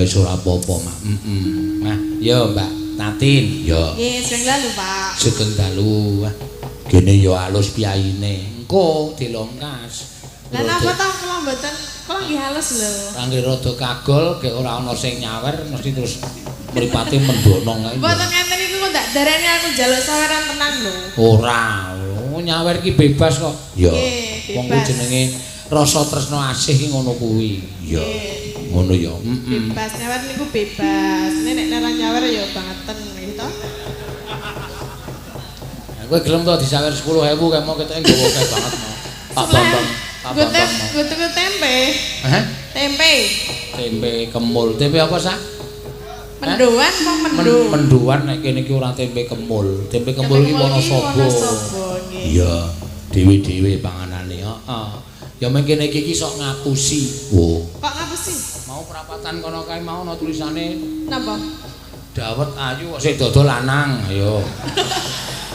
Ya wis ora apa-apa, Mak. Heeh. Nah, ya Mbak Tatin, ya. Nggih, sugeng dalu, Pak. Sugeng dalu. Wah, gene ya alus piyaine. Engko dilongkas. Lah napa to kula mboten, kula nggih halus lho. Angger rada kagol, gek ora ana sing nyawer mesti terus mripate mendonong kae. Mboten ngenten niku kok ndak darani aku njaluk saweran tenan lho. Ora, nyawer ki bebas kok. Ya. Nggih, Wong kuwi bebas. jenenge rasa tresna asih ki ngono kuwi. Ya. Nggih. Ngono ya. Heeh. Bebas nyawer niku bebas. Nek nek ora nyawer ya bangeten nggih to. Kowe gelem to disawer 10.000 kae mau ketoke nggawa akeh banget mau. Pak Bambang, Pak Bambang mau. Gue tuku tempe. Hah? Tempe. Tempe kemul. Tempe apa, Sak? Mendoan apa mendo? Mendoan nek kene iki ora tempe kemul. Tempe kemul iki Wonosobo. Wonosobo nggih. Iya, dhewe-dhewe panganane, heeh. Ya mung kene iki sok ngapusi. Oh. Kok ngapusi? Mau perapatan kono kae mau ana tulisane Napa? Dawet ayu kok sing dodol lanang, ayo.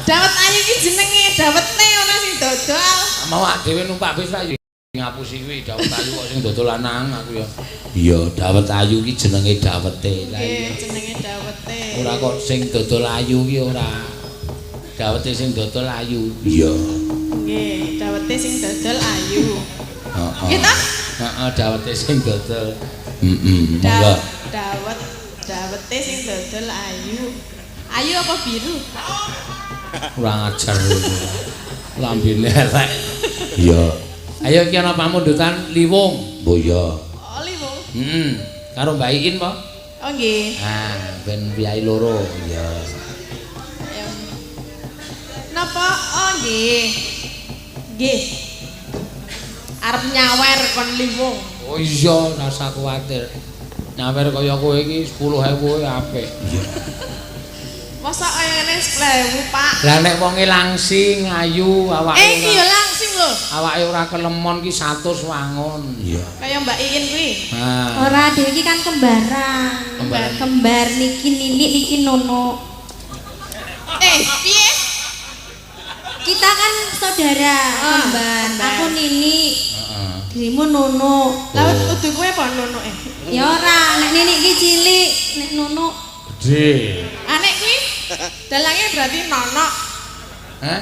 Dawet ayu iki jenenge dawete ana sing dodol. Mau awak dhewe numpak bis lah ngapusi kuwi dawet ayu kok sing dodol lanang aku ya. Iya, dawet ayu iki jenenge dawete. Lah Nggih, iya. jenenge dawete. Ora kok sing dodol ayu ki ora. Dawete sing dodol ayu. Iya. Nggih, dawete sing dodol ayu. Heeh. Nggih ta? Heeh, dawete sing dodol. Heeh, monggo. Dawet, dawete sing dodol ayu. Ayu apa biru? Kurang ajar kowe. Lambene elek. Iya. Ayo iki ana pamundutan Liwung. Oh iya. Oh, Liwung. Heeh. Karo Mbak Iin po? Oh nggih. Ah, ben piyai loro. Iya. Ayo. Napa? Oh nggih. Nggih. Arep nyawer kon Liwung. Oh iya, rasa kuwatir. Nyawer kaya kowe iki 10.000 apik. Iya. Masa kaya ngene 10.000, Pak? Lah nek wonge langsing ayu awake Eh iki ya langsing lho. Awake ora kelemon ki 100 wangun. Iya. Kaya Mbak Iin kuwi. Nah. Ora dhewe iki kan kembaran. Kembaran. Kembar niki Nini niki Nono. Eh, piye? Kita kan saudara, kembar. Kembar. Aku Nini, Heeh. dirimu Nono. Lah udu kowe apa Nono eh? Ya ora, nek Nini iki cilik, nek Nono Gede. Ah nek kuwi dalange berarti Nono. Hah?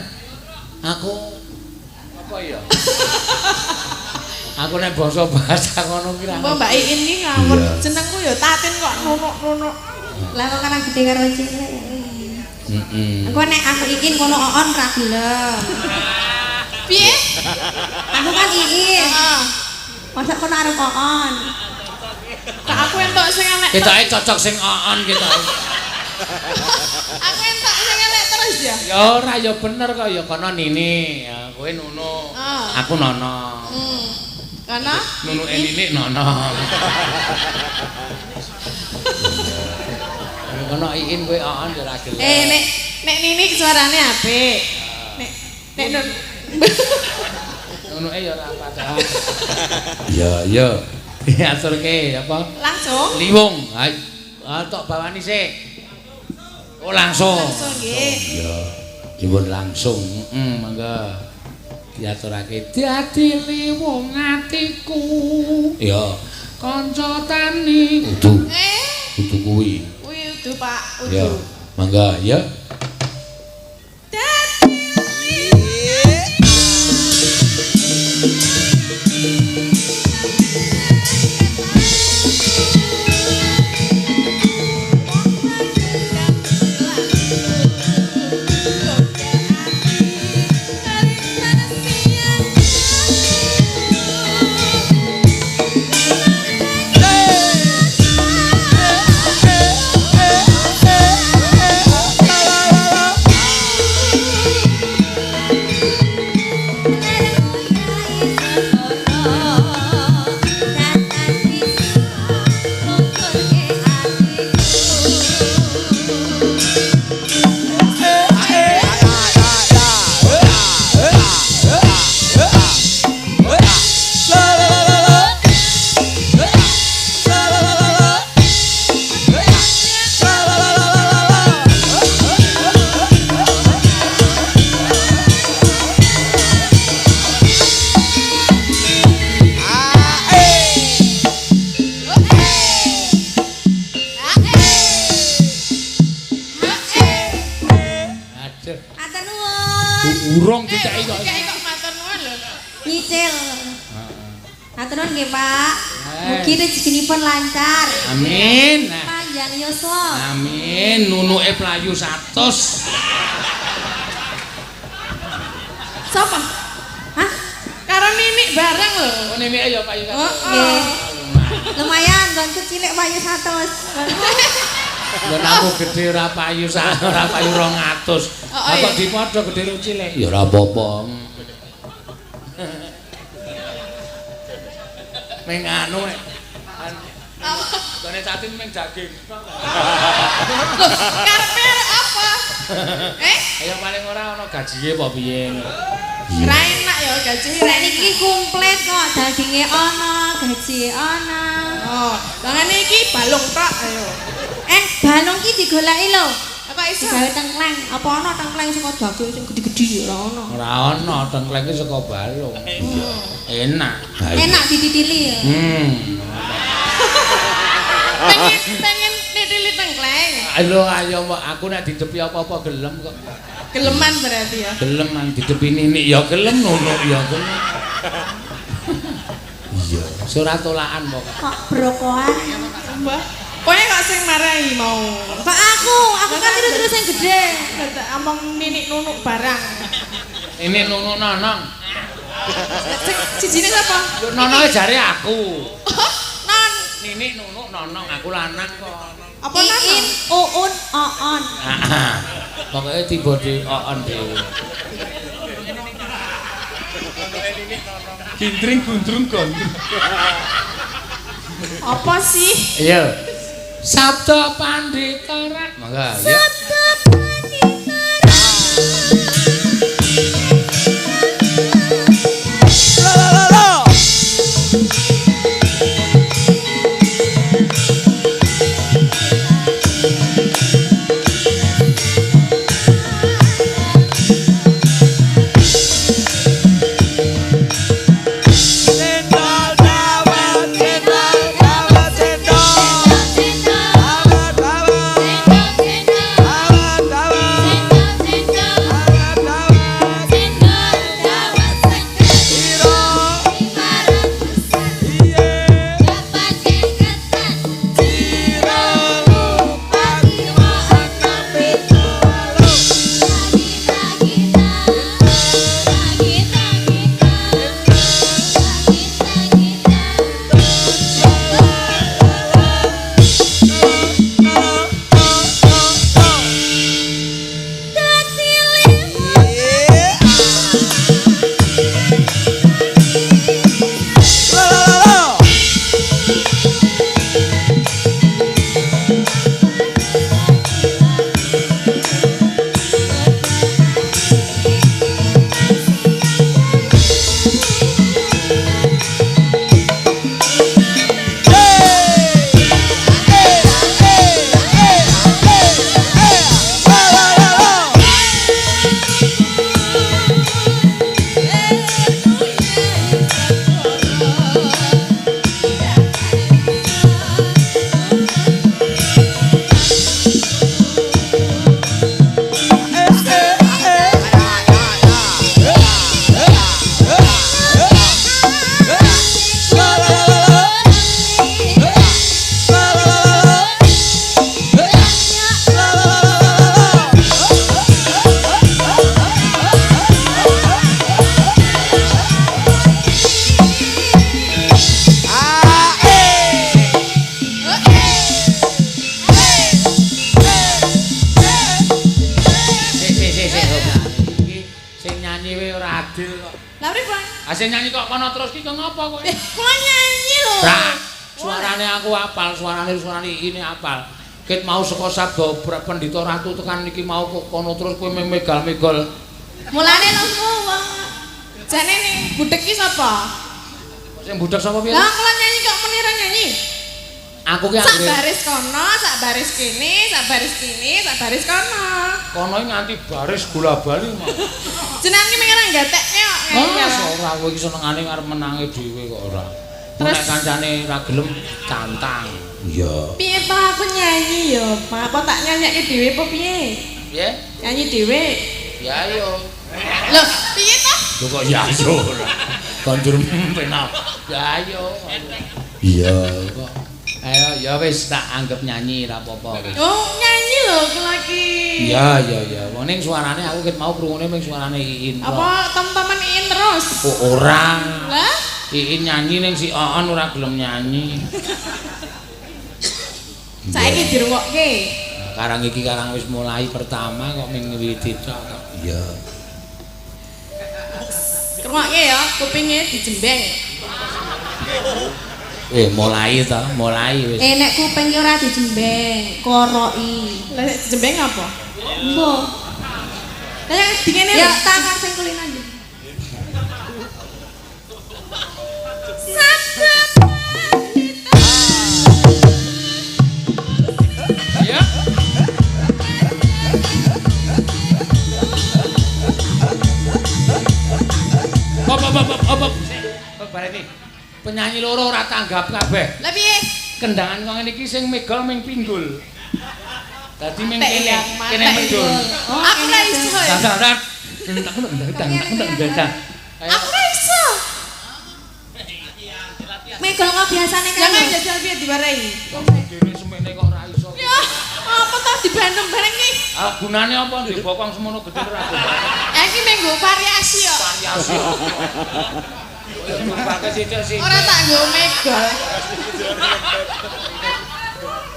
Aku apa ya? Aku nek basa bahasa ngono ki ra. Mbak Mbak Iin ki ngawur. Iya. Jenengku ya Tatin kok Nono-nono. Lah kok kan gede karo cilik. Heeh. Engko nek aku Iin kono Oon ra gelem. Piye? Aku kan Iin. Heeh. Masa kono arep Oon. Tak aku entuk sing elek. Ketoke cocok sing Oon ketoke. Aku entuk sing elek terus ya. Ya ora ya bener kok ya kono Nini, ya kowe Nuno. Ah. Aku Nono. Kono Nunuke Nini Nono. Kono Iin kowe Oon ya ora gelem. Eh nek nek Nini suarane apik. Nek nek Nun Nunuke ya ora apa-apa. Ya ya. Diaturke apa? Langsung. Liwung. Ha tok bawani sik. Oh langsung. Langsung nggih. Iya. Nyuwun langsung. Heeh, mangga. Diaturake dadi liwung atiku. Ya. Kanca tani. Udu. Udu kuwi. Kuwi udu, Pak. Udu. Ya. Mangga ya. Dadi liwung nuwun. Urung diceki kok. Diceki kok matur nuwun lho. Nyicil. Matur nuwun nggih, Pak. Mugi rezekinipun lancar. Amin. Panjang yuswa. Amin. Nunuke playu 100. Sapa? Hah? Karo Ninik bareng lho. Oh, Ninik ya payu 100. Nggih. Lumayan, nggonku cilik payu 100. Nggon aku gedhe ora payu ora payu 200. Lah kok dipadha gedhe karo cilik? Ya ora apa-apa. Meng anu nek gone catin meng daging. Lho, karepe apa? Eh? Ayo paling ora ana gajihe apa piye. Ra enak ya gaji. Nek niki komplit kok, daginge ana, gajihe ana. Oh, mangane iki balung tok ayo. Balung ki digoleki lho. Apa iso? Digawe tengkleng. Apa ana tengkleng saka daging sing gedhe-gedhe ora ana. Ora ana, tengkleng ki saka balung. Iya. Enak. Enak dititili ya. Pengen nitili tengkleng. Lho ayo aku nek didepi apa-apa gelem kok. Geleman berarti ya. Geleman didepi Ninik ya gelem, Nunuk ya gelem. Iya, ora tolakan pokoke. Kok brokoan. Mbah. Kowe kok sing marahi mau. Kok aku kan terus sing gedhe. Omong Ninik Nunuk barang. Ninik Nunuk Nonong. Sing sijine sapa? Lho Nonoe jare aku. Non. Ninik Nunuk Nonong aku lanang kok. Apa nonong? Iin, uun, oon. Heeh. Pokoke tiba di oon dhewe. Gintring gundrung gondrung. Apa sih? Iya. Sabda Pandita Ra. Mangga ya. Sabda Pandita Ra. La la la. Sing nyanyi kok kono terus ki kok ngopo kowe? Kula nyanyi lho. Ra, suarane aku apal, suarane ini apal. Ket mau saka Sabda Pendhita Ratu tekan iki mau kok kono terus kowe megal-megol. Mulane lho wong. Jane ning budhek ki sapa? Sing budhek sapa piye? Lah kula nyanyi kok muni ra nyanyi. Aku ki sak baris kono, sak baris kene, sak baris kene, sak baris kono. Kono iki nganti baris bola-bali mau. Jenengan ki mengerang gatekne kok. Wah, ora kowe iki senengane arep menange dhewe kok ora. Terus nek kancane ra gelem tantang. Iya. Piye to aku nyanyi ya, Pak? Apa tak nyanyekke dhewe apa piye? Piye? Nyanyi dhewe. Ya ayo. Lho, piye to? Lho kok ya ayo ora. Kondur penak. Ya ayo. Iya kok. Ayo ya wis tak anggap nyanyi ra apa-apa wis. Oh, nyanyi lho aku lagi. Iya iya iya. Wong ning suarane aku ket mau krungune ming suarane Iin. Apa teman-teman Iin terus? Oh, ora. Lah, Iin nyanyi ning si Oon ora gelem nyanyi. Saiki dirungokke. Karang iki karang wis mulai pertama kok ming ngwiti tok kok. Iya. Rungokke ya, kupinge dijembeng. Mulai to, mulai wis. Nek kuping ki ora dijembeng, koroki. Lah nek dijembeng apa? Mbah. Lah nek dingene ya tangan sing kulinan. Ya. Op. Bareng iki. Penyanyi loro ora tanggap kabeh. Lah piye? Kendangan kok ngene iki sing megol ming pinggul. Dadi ming kene, kene medun. Aku ora iso. Tang. Aku ora iso. Megol kok biasane kan. Jangan jajal piye diwarai. Dene semene kok ora iso. Ya, apa ta dibandem bareng iki? Ah, gunane apa ndek bokong semono gedhe ora gunane. Iki menggo variasi kok. Variasi. Ora tak nggo megol.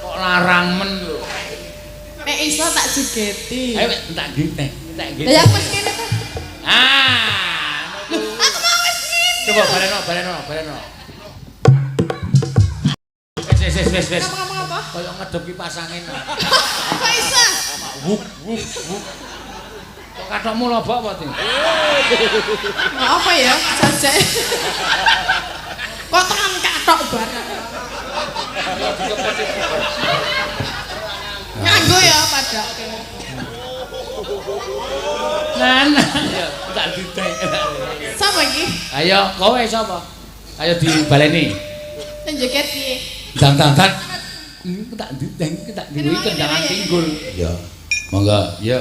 Kok larang men lho. Nek iso tak jugeti. Ayo tak giteh, tak giteh. Lah ya wis kene to. Ah. Lho, aku mau wis ngene. Coba baleno. Wis. Ngomong apa? Kaya ngedep kipas angin. Kok iso? Wuk wuk wuk. Kok kathokmu lobok apa, Ting? Apa ya? Jajak. Kok tekan kathok bareng. Nganggo ya padake. Nah, ya tak ditek. Sapa iki? Ayo, kowe sapa? Ayo dibaleni. Joget piye? Dang. Tak ditek, tak diwi kendangan pinggul. Ya. Monggo, ya.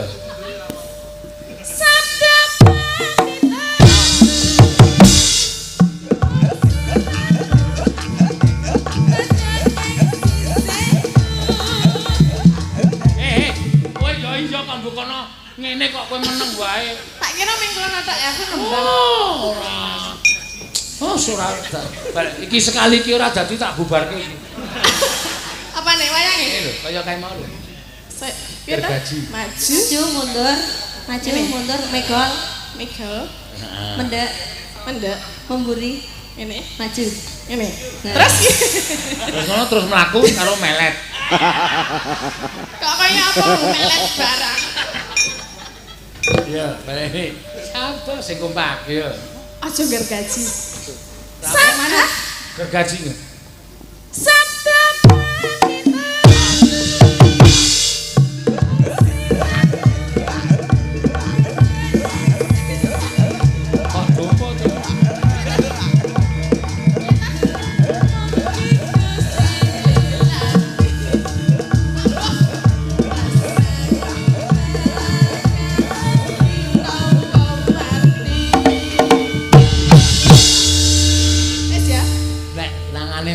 Kono ngene kok kowe meneng wae. Tak kira ming kono tok ya aku nembang. Oh, ora. Oh, ora. Iki sekali iki ora dadi tak bubarke iki. Apa nek wayange? Iki lho, kaya kae mau lho. Piye ta? Maju, mundur, maju, mundur, megol, megol. Mendek, mendek, memburi, ngene, maju, ngene. Terus terus ngono terus mlaku karo melet. Kok kaya apa melet barang. Iya, baleni. Sapa sing kompak ya? Aja gergaji. Mana? Gergaji. Sabda Pandita. Kok dompo to?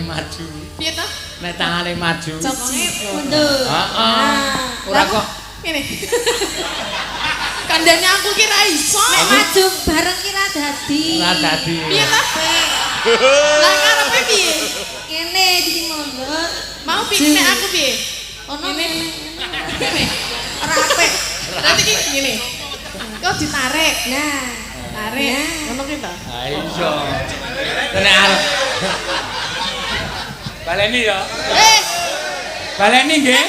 Maju. Piye to? Nek tangane maju. Cokonge mundur. Heeh. Ora kok ngene. Kandhane aku ki ra iso. Nek maju bareng ki ra dadi. Ora dadi. Piye to? Lah karepe piye? Kene iki mundur. Mau piye nek aku piye? Ono ngene. Ngene. Ora apik. Berarti ki ngene. Kok ditarik. Nah, tarik. Ngono ki to? Ha iya. Nek arep baleni ya. Baleni nggih.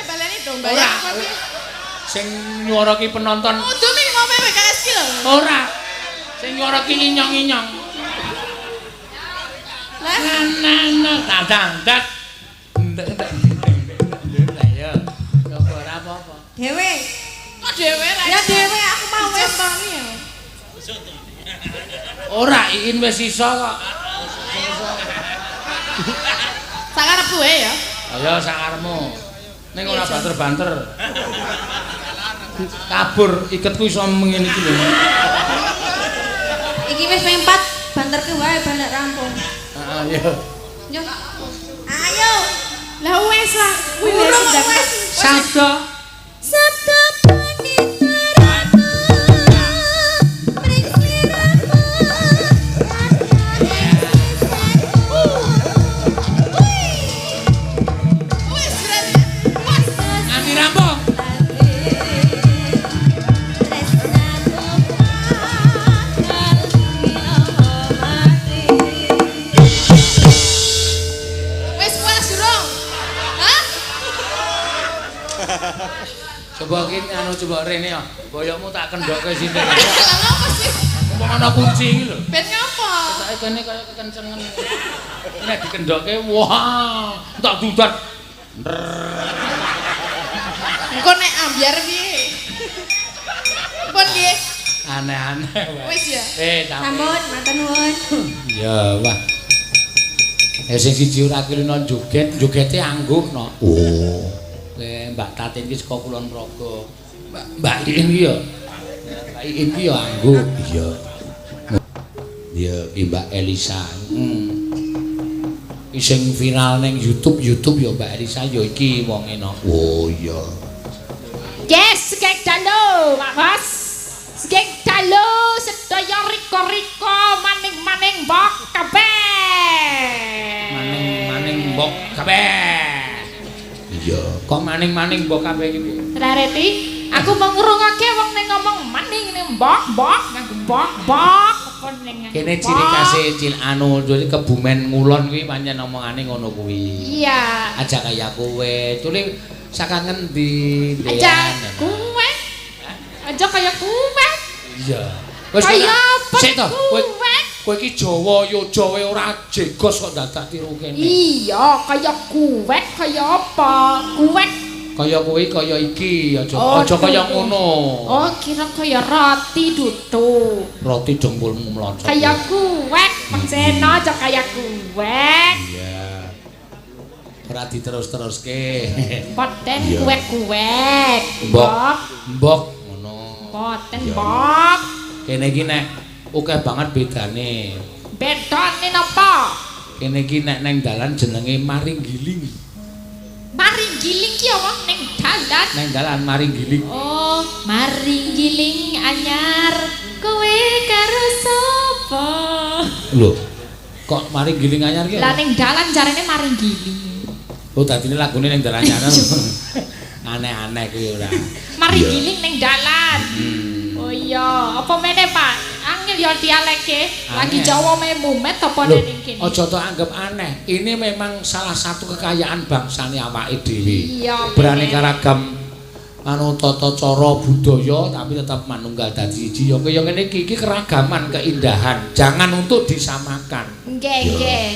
Baleni dong, bayar. Sing nyuara ki penonton. Kudu ming mau PWKS ki lho. Ora. Sing nyuara ki inyong-inyong. Lah nah nah nah. Ndak. Ya. Coba ora apa-apa. Dhewe. Kok dhewe ra? Ya dhewe aku mau wis. Ora, Iin wis iso kok. Sakarepku wae ya. Ayo sakarepmu. Ning ora banter-banter. Kabur iketku iso ngene iki lho. Iki wis ping 4 banterke wae ben nek rampung. Heeh, iya. Yo. Ayo. Lah wis lah, kuwi wis wis. Sabda. Sabda panita ratu mring sliramu Wis berarti. Wis. Nganti rampung. Wis puas durung? Hah? Coba ki anu coba rene ya. Boyokmu tak kendhokke sini. Lah ngopo sih? Wong ana kunci iki lho. Ben ngopo? Ketoke kene kaya kekencengen. Nek dikendhokke wah, tak dudat. Engko nek ambyar piye? Pun nggih. Aneh-aneh wae. Wis ya. Sampun, matur nuwun. Ya wah. Sing siji ora kulino joget, jogete angguk no. Oh. Mbak Tatin iki saka Kulon Progo. Mbak Iin iki ya. Mbak Iin iki ya angguk. Iya. Ya iki Mbak Elisa. Iki sing viral ning YouTube ya Mbak Elisa ya iki wonge no. Oh iya. Yes, gek dalu, Pak Bos. Gek dalu sedaya rika-rika maning-maning mbok kabeh. Maning-maning mbok kabeh. Iya, kok maning-maning mbok kabeh iki piye? Rareti, aku mau ngrungokke wong ning ngomong maning ning mbok-mbok nganggo mbok-mbok apa ning Kene ciri khase cil anu Kebumen ngulon kuwi pancen omongane ngono kuwi. Iya. Aja kaya kowe. Tuli saka ngendi? Aja kowe. Aja kaya kowe. Iya. Wis kaya apa? Sik to, kowe kowe iki Jawa yo Jawa ora jegos kok dadak tiru kene. Iya, kaya kuwek kaya apa? Kuwek kaya kowe kaya iki, aja aja kaya ngono. Oh, kira kaya roti dudu. Roti dengkulmu mlocot. Kaya kuwek, Pak aja kaya kuwek. Iya. Ora diterus-teruske. Boten kuwek-kuwek. Mbok, mbok ngono. Boten mbok. Kene iki nek akeh banget bedane. Bedane napa? Kene iki nek neng dalan jenenge Maringgiling. Maringgiling ki apa ning dalan? Neng dalan Maringgiling. Oh, Maringgiling anyar kowe karo sapa? Lho, kok Maringgiling anyar ki? Lah ning dalan jarene Maringgiling. Oh, dadine lagune ning dalan anyar. Aneh-aneh kuwi ora. Maringgiling ning dalan. Oh iya, apa meneh Pak? Angel ya dialeke. Lagi Jawa me mumet apa ning kene? Aja tok anggap aneh. Ini memang salah satu kekayaan bangsane awake dhewe. Iya. Beraneka ragam anu tata cara budaya tapi tetap manunggal dadi siji. Ya kaya ngene iki keragaman keindahan. Jangan untuk disamakan. Nggih, nggih.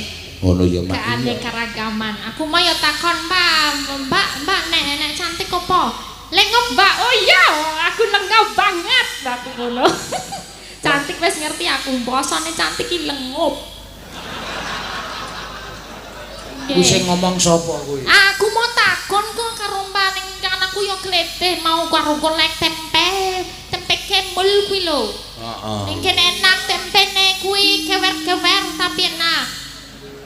Ngono ya Mak. Keanekaragaman. Aku mau ya takon, Pak. Mbak, Mbak nek cantik apa? Lengop, Mbak. Oh iya, aku lengop banget. Aku ngono. Cantik wis ngerti aku, bosone cantik ki lengup. Kuwi sing ngomong sapa kuwi? Aku mau takon kok karo Mbak ning anakku ya kleteh mau karo golek tempe, tempe kemul kuwi lho. Heeh. Ning kene enak tempene kuwi kewer-kewer tapi enak.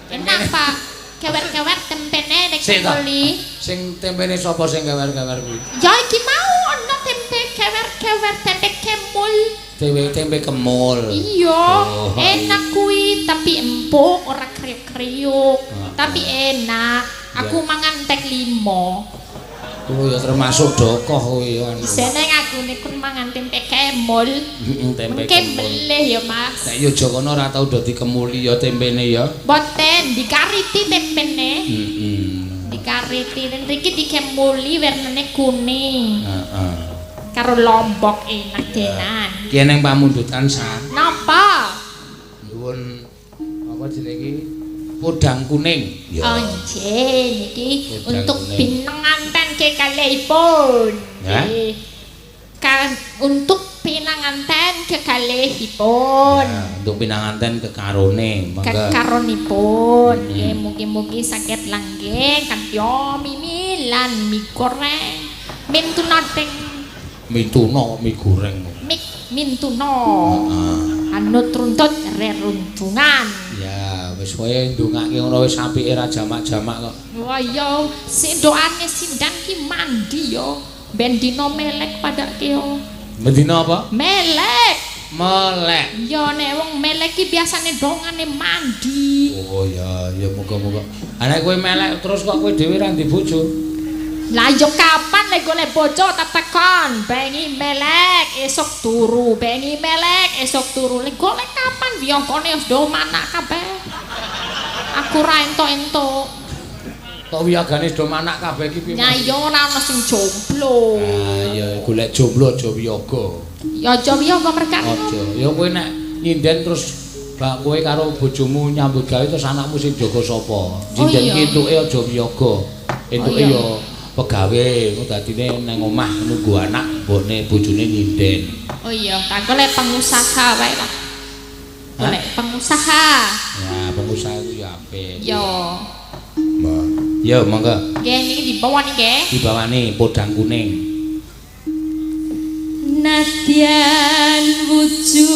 Enak, Pak. Kewer-kewer tempene nek kemuli. Sing tempene sapa sing kewer-kewer kuwi? Ya iki mau ana tempe kewer-kewer tempe kemul. Tempe kemul. Iya, oh, enak kuwi tapi empuk ora kriuk-kriuk. Tapi enak. Aku mangan tek 5. Kuwi ya termasuk dokoh kuwi ya. Seneng aku nek mangan tempe kemul. Tempe kemul. Meleh ya, Mas. Nek yo Joko ora tau dadi kemuli ya tempene ya. Boten, dikariti tempene. Heeh. Dikariti nek iki dikemuli wernane kuning. Heeh. Karo lombok enak denan. Ki eneng pamundutan sa. Napa? Nyuwun apa jenenge iki? Podang kuning. Ya. Oh nggih, niki untuk pinanganten kekalihipun. Nggih. Kan untuk pinanganten kekalihipun. Ya, untuk pinanganten kekarone, monggo. Kekaronipun. Nggih, mugi-mugi saged langgeng kanthi mimi lan mie goreng. Mintunateng Mituna mi goreng. Mik mintuna. Heeh. Anut runtut reruntungan. Ya, wis wae ndongake ngono wis apike ra jamak-jamak kok. Wah iya, sing doane sindan ki mandi yo. Ben dina melek padake yo. Ben dina apa? Melek. Melek. Ya nek wong melek ki biasane dongane mandi. Oh ya, ya muga-muga. Nek kowe melek terus kok kowe dhewe ra ndek bojo. Lah yo kapan lek golek bojo tak tekon, bengi melek esuk turu, bengi melek esuk turu. Lek golek kapan wiyogane wis do manak kabeh. Aku ra entuk-entuk. Kok wiyogane do manak kabeh iki piye? Ya iya ora ono sing jomblo. Ah ya golek jomblo aja wiyaga. Ya aja wiyaga merkane. Aja. Ya kowe nek nyinden terus bak kowe karo bojomu nyambut gawe terus anakmu sing jaga sapa? Nyinden ki entuke aja wiyaga. Entuke ya pegawe engko dadine nang omah nunggu anak mbokne bojone nyinden. Oh iya, tak golek pengusaha wae lah. Golek pengusaha. Ya, pengusaha iku ya apik. Yo. Yo, monggo. Nggih, niki dibawani nggih. Dibawani podang kuning. Nadyan wujud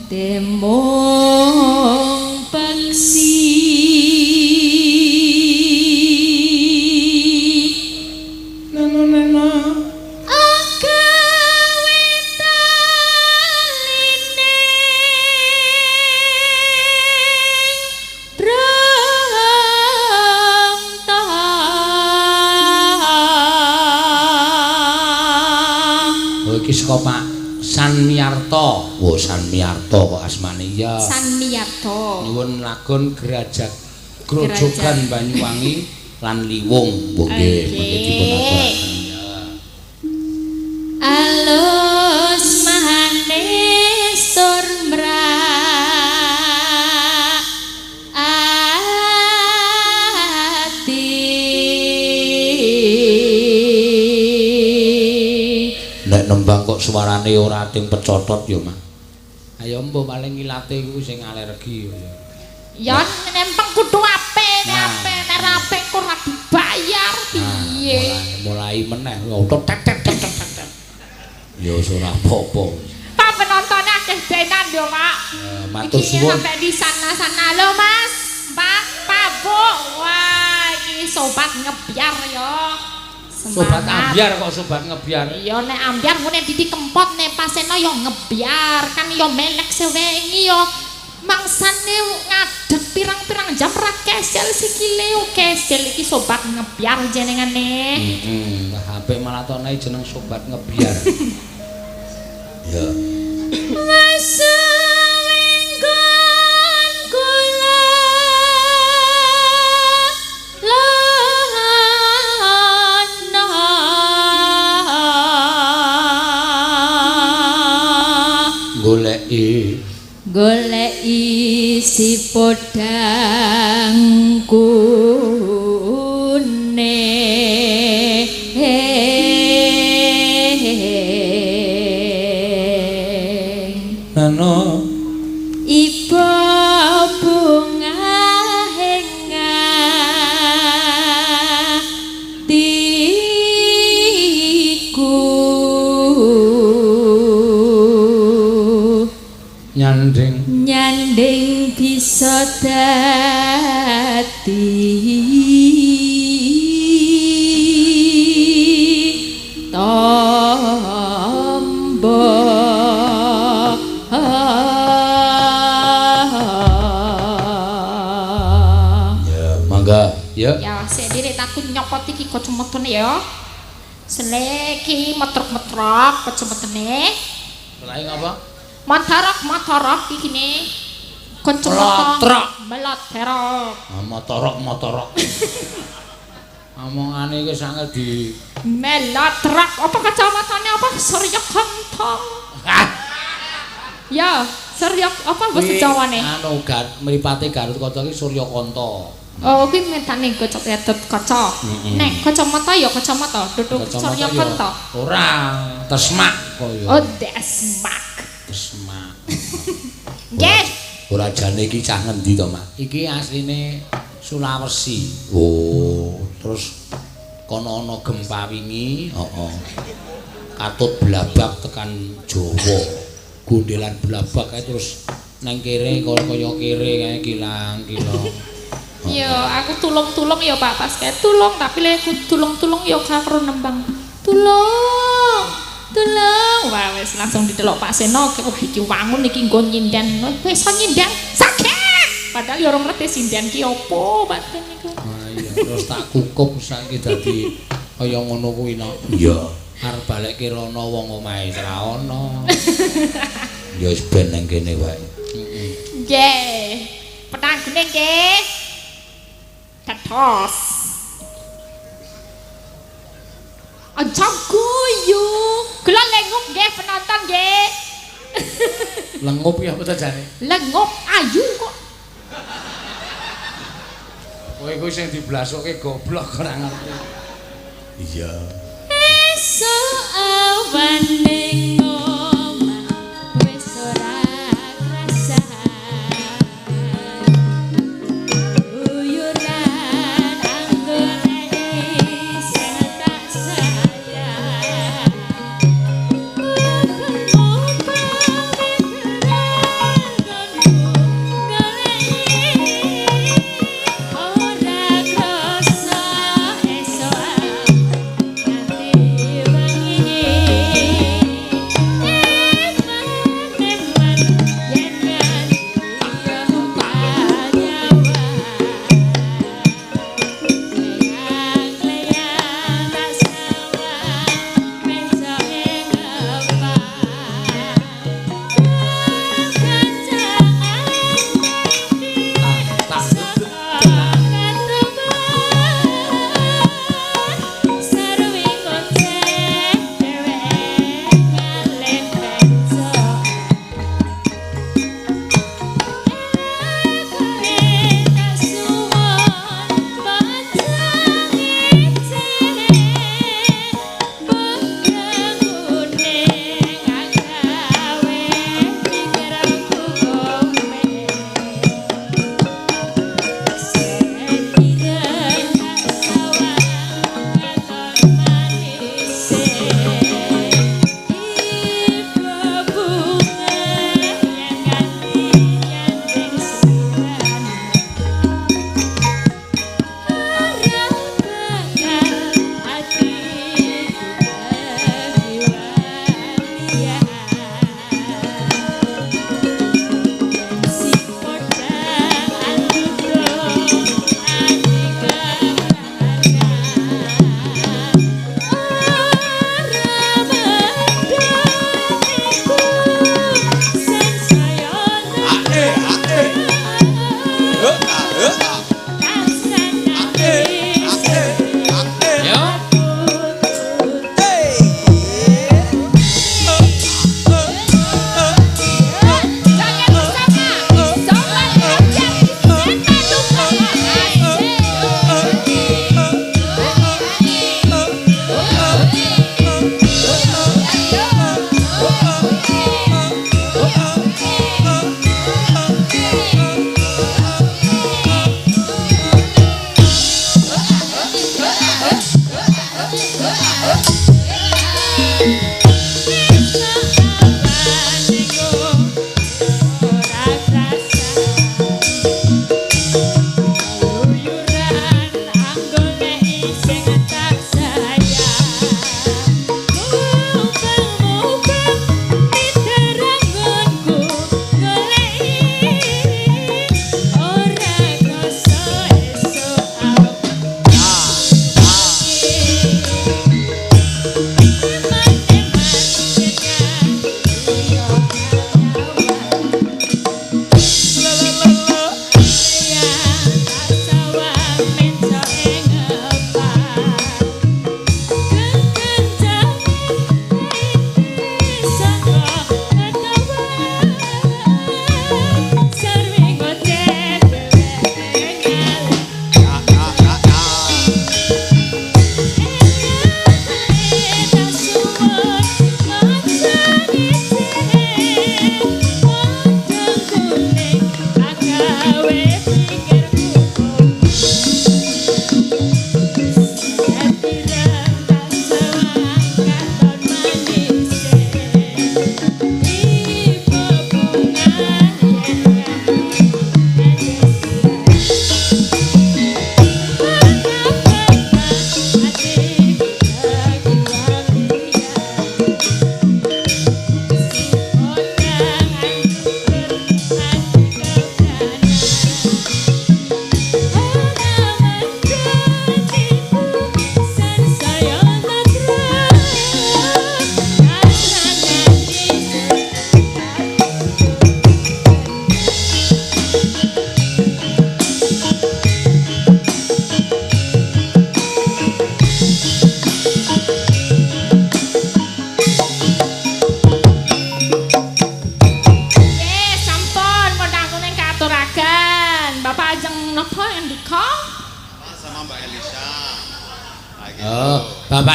demong peksi Saka Pak Sanmiarto. Oh, Sanmiarto kok asmane ya. Sanmiarto. Nyuwun lagon Gerajak Grojogan Banyuwangi lan Liwung. Nggih, mangke dipun aturaken ya. Alus manis tur mrak ati. Nek nembang kok suarane ora ting pecotot ya, Mak. Ayo mbok paling ilate iku sing alergi ya. Ya nempeng kudu apik, nek apik, nek ra apik kok ora dibayar piye. Mulai meneh tek tek tek tek tek. Ya wis ora apa-apa. Pak penontone akeh denan yo, Pak. Matur suwun. Sampai di sana-sana lho, Mas. Pak, Pak, Bu. Wah, iki sobat ngebyar yo. Sobat ambyar kok sobat ngebyar. Iya nek ambyar ngene didi kempot nek paseno yo ngebyar kan yo melek sewengi yo mangsane ngadeg pirang-pirang jam ra kesel sikile yo kesel iki sobat ngebyar jenengane. Heeh, apik malah tone jeneng sobat ngebyar. Ya. Wesewenggon kula goleki goleki si podang kuning nano iba bunga atiku nyanding nyanding bisa dadi tombo. Ya mangga ya. Ya sik dhewe takut nyopot iki kacamatane ya. Seleki metrok-metrok kacamatane. Lha ngapa? Motorok-motorok iki ne. Kacamata meloterok. Ah motorok-motorok. Omongane iki wis angel di melotrok. Apa kacamatane apa Surya Kanta? Ya, Surya apa basa Jawane? Anu mripate Garut Kaca iki Surya Kanta. Oh, kuwi mentane kaca. Nek kacamata ya kacamata, duduk Surya Kanta. Ora, tesmak kaya. Oh, desmak. Desmak. Nggih. Ora jane iki cah ngendi to, Mak? Iki asline Sulawesi. Oh, terus Kono ana gempa wingi, heeh. Katut blabak tekan Jawa. Gondelan blabak kae terus nang kere kaya kere kae kilang-kilang. Iya, aku tulung-tulung ya Pak pas kae tulung tapi lek aku tulung-tulung ya karo nembang. Tulung. Tulung. Wah wis langsung didelok Pak Seno. Wah iki wangun iki nggo nyinden. Wis iso nyinden. Sakit. Padahal ya ora ngerti sinden ki opo Pak Den niku. Ah iya, terus tak kukup saiki dadi kaya ngono kuwi no. Iya. Arep balekke rono wong omahe ora ana. Ya wis ben nang kene wae. Heeh. Nggih. Penanggune nggih. Tetos. Aja guyu. Kula lengup nggih penonton nggih. Lengup ya apa ta jane? Lengup ayu kok. Kowe kuwi sing diblasuke goblok ora ngerti. Iya. Esuk awan ning omah wis ora krasa. Uyuran anggone sing tak sayang. Ketemu pamikiran nggonku goleki ora krasa esuk nganti wengi.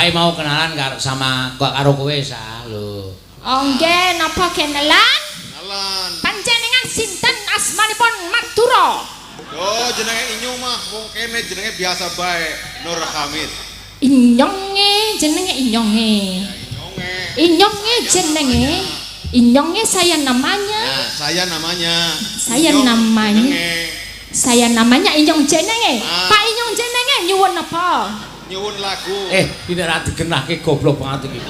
Bapake mau kenalan karo sama karo kowe sa lho. Oh nggih, napa kenalan? Kenalan. Panjenengan sinten asmanipun Madura? Yo jenenge Inyong mah wong kene jenenge biasa bae Nur Hamid. Inyonge jenenge Inyonge. Inyonge. Inyonge jenenge. Inyonge saya namanya. Nah, saya namanya. Saya Inyong namanya. jenenge. Saya namanya Inyong jenenge. Ah. Pak Inyong jenenge nyuwun napa? Nyuwun lagu. Iki nek ra digenahke goblok banget iki.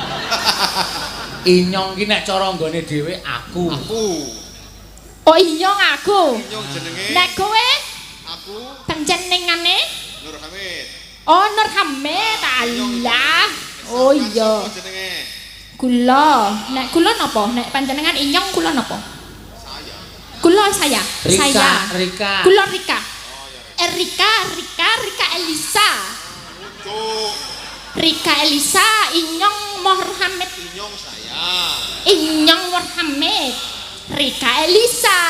Inyong ki nek cara nggone dhewe aku. Aku. Oh Inyong aku. Inyong jenenge. Nek kowe aku panjenengane Nur Hamid. Oh Nur Hamid Allah. Oh iya. Jenenge. Kula, nek kula napa? Nek panjenengan Inyong kula napa? Saya. Kula saya. Rika, saya. Rika. Kula Rika. Oh ya. Rika, Rika, Rika Elisa. Cuk. Rika Elisa, Inyong Muhammad. Inyong saya. Inyong Muhammad. Rika Elisa.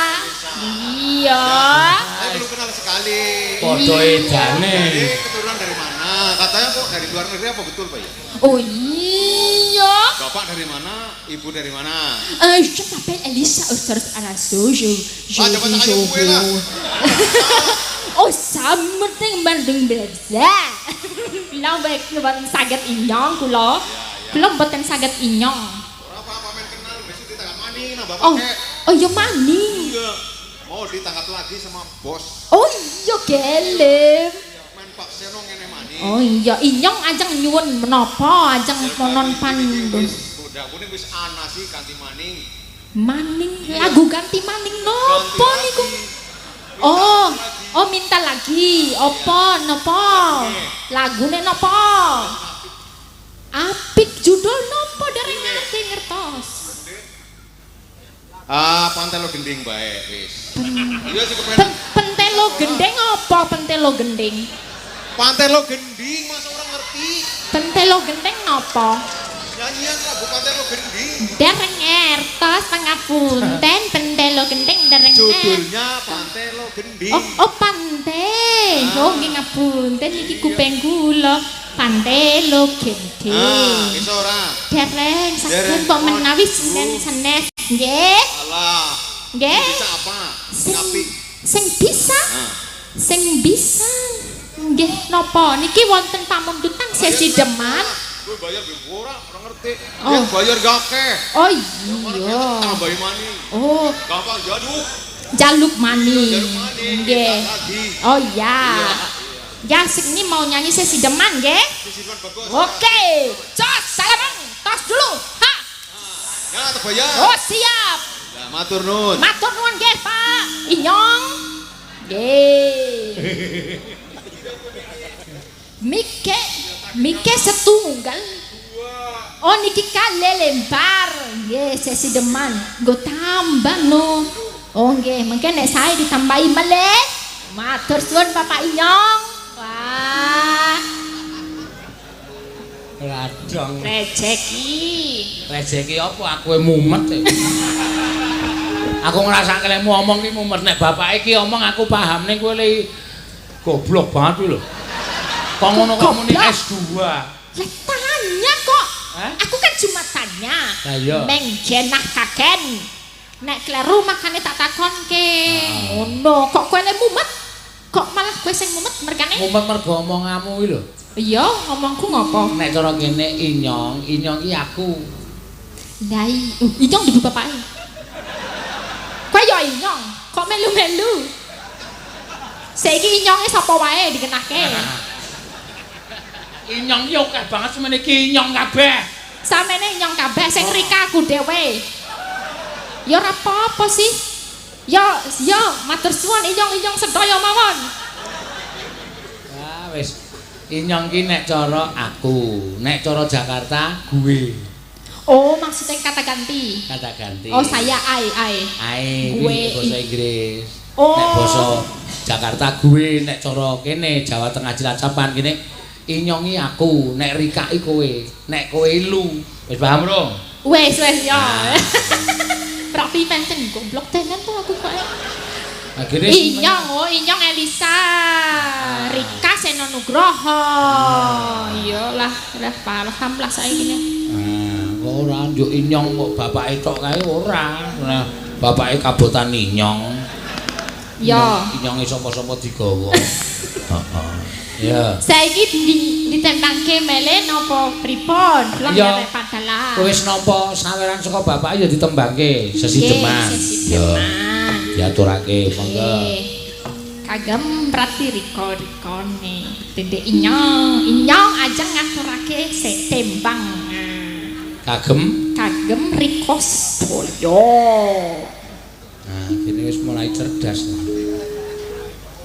Iya. Saya belum kenal sekali. Padha edane. Jadi keturunan dari mana? Katanya kok dari luar negeri apa betul Pak ya? Oh iya. Bapak dari mana? Ibu dari mana? Je m'appelle Elisa Osters Araso. Je Ah, coba tak ayo kue lah. Oh, sampeting Bandung Beza. Kula mboten saged inyong kula. Kula mboten saged inyong. Ora apa-apa men kenal besok ditangkap maning nah bapak Oh, kek. oh iya maning. Iya. Mau ditangkap lagi sama bos. Oh iya gelem. Main Pak Seno ngene maning. Oh iya, inyong ajeng nyuwun menapa, ajeng monon pandum. Udah kuning wis ana sih ganti maning. Maning, lagu ganti maning Ganti nopo niku? lagi. Oh, Minta lagi. oh minta lagi. Apa napa? Lagune napa? Apik judul napa dereng nate ngertos. Ah, Pantelo gending bae wis. Iya sih kepen. Pentelo gending apa pentelo gending? Pantelo gending masa orang ngerti. Pentelo gending napa? Nyanyian lagu Pantelo gending. Dereng ngertos pangapunten pentelo gending dereng ngertos. Judulnya Pantelo gending. Oh, oh pante. Oh nggih ngapunten iki kuping kula. Pantelo gending. Ah, iso ora? Dereng saged Dereng. mbok menawi senen senes nggih. Alah. Nggih. Bisa apa? Sing Apik. sing bisa, Ah. sing bisa. Nggih napa niki wonten pamundutan sesi deman. Gue bayar gue ora, ora ngerti. Oh. Yang bayar gak akeh. Oh iya. Tambahin maning. Oh, Gampang jaluk. jaluk maning. Jaluk maning. Nggih. Minta lagi. Oh iya. Ya sing ini mau nyanyi sesi deman nggih. Sisi deman bagus. Oke, jos salaman, tos dulu. Ha. Ya, terbayar. Oh siap. Ya, matur nuwun. Matur nuwun nggih, Pak. Inyong. Nggih. Mike, mike setunggal. Oh niki kale lempar. Nggih, sesi deman. Nggo tambah no. Oh nggih, mengke nek sae ditambahi melih. Matur suwun Bapak Inyong. Wah, Ladong. rejeki. Rejeki apa aku mumet. Aku ngrasake lek omong ki mumet nek bapak iki omong aku paham ning kowe le goblok banget kuwi lho. Kok ngono kok muni S2. Lah tanya kok. Hah? Aku kan cuma tanya. Lah iya. Menggenah kaken. Nek kleru makane tak takonke. Ngono, kok kowe le mumet? Kok malah kowe sing mumet mergane? Mumet mergo omonganmu kuwi lho. Iya, ngomongku ngopo? Nek cara kene inyong, inyong ki aku. Lah inyong dudu bapake. Kowe ya inyong, kok melu-melu? Saiki inyonge sapa wae dikenake? Inyong ki akeh banget semene iki inyong kabeh. Samene inyong kabeh sing Rika aku dhewe. Ya ora apa-apa sih. Ya, ya matur suwun inyong-inyong sedaya mawon. Ya wis. Inyong ki nek cara aku, nek cara Jakarta gue. Oh, maksudnya kata ganti. Kata ganti. Oh, saya ai ai. Ai Gue. basa Inggris. Oh. Nek basa Jakarta gue, nek cara kene Jawa Tengah Cilacapan kene inyongi aku, nek Rika i kowe, nek kowe lu. Wis paham rong? Wes wes ya. Berarti pancen goblok tenan tuh aku kok. Akhire Inyong, oh Inyong Elisa. Rika Seno Nugroho. Iya lah, lah paham lah saiki ne. Ah, kok ora njuk Inyong kok bapake tok kae ora. Nah, bapake kabotan Inyong. Ya. Inyonge sapa-sapa digawa. Heeh. Ya. Saiki ditentangke mele napa pripun? Ya. Lah padalah. Wis napa saweran saka bapak ya ditembangke sesideman. Sesideman. Diaturake monggo. Kagem prati rika-rikane. Dende Inyong, Inyong ajeng ngaturake setembang. Kagem kagem Rika sedaya. Nah, kene wis mulai cerdas.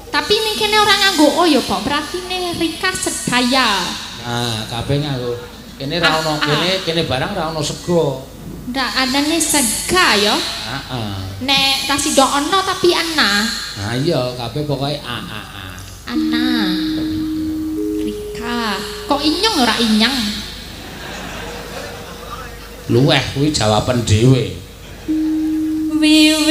Tapi ning kene ora nganggo o ya, Pak. Pratine Rika sedaya. Nah, kabeh nganggo. Kene ra ono, kene barang ra ono sego. Ndak adane sega ya. Heeh. Nek rasido ono tapi ana. Nah iya, kabeh pokoke a a a. Ana. Rika. Kok inyong ora inyang? Luweh kuwi jawaban dhewe. Wiwitane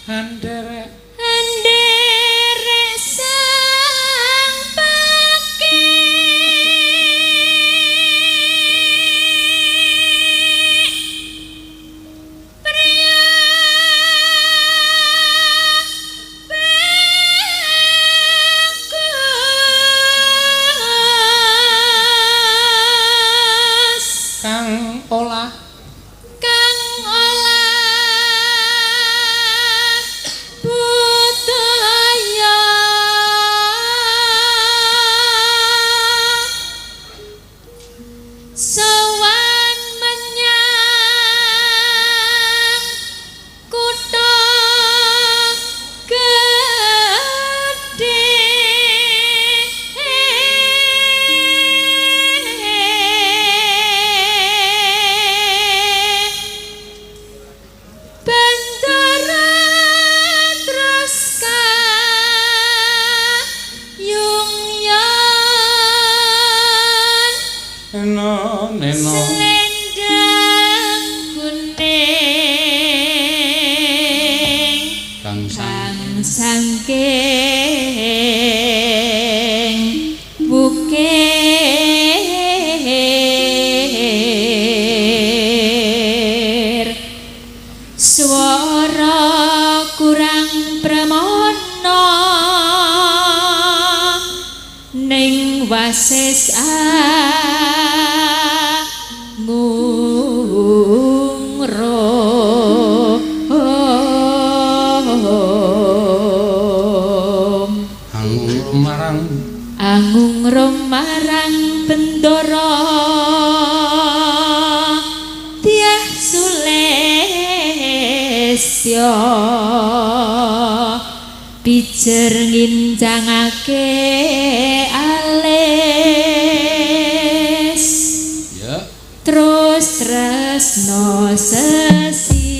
anderek anderek sang pake priya bagus kang olah kang olah budaya sowan menyang kutha gedhe Bendera terus kayungyan eno neno selendang kuning kang sang kang sangking bukir swara kurang pramana ning wasis angungrum angung marang angungrum marang bendara tiah sulesya pijer ngincangake alis ya terus tresno sesideman.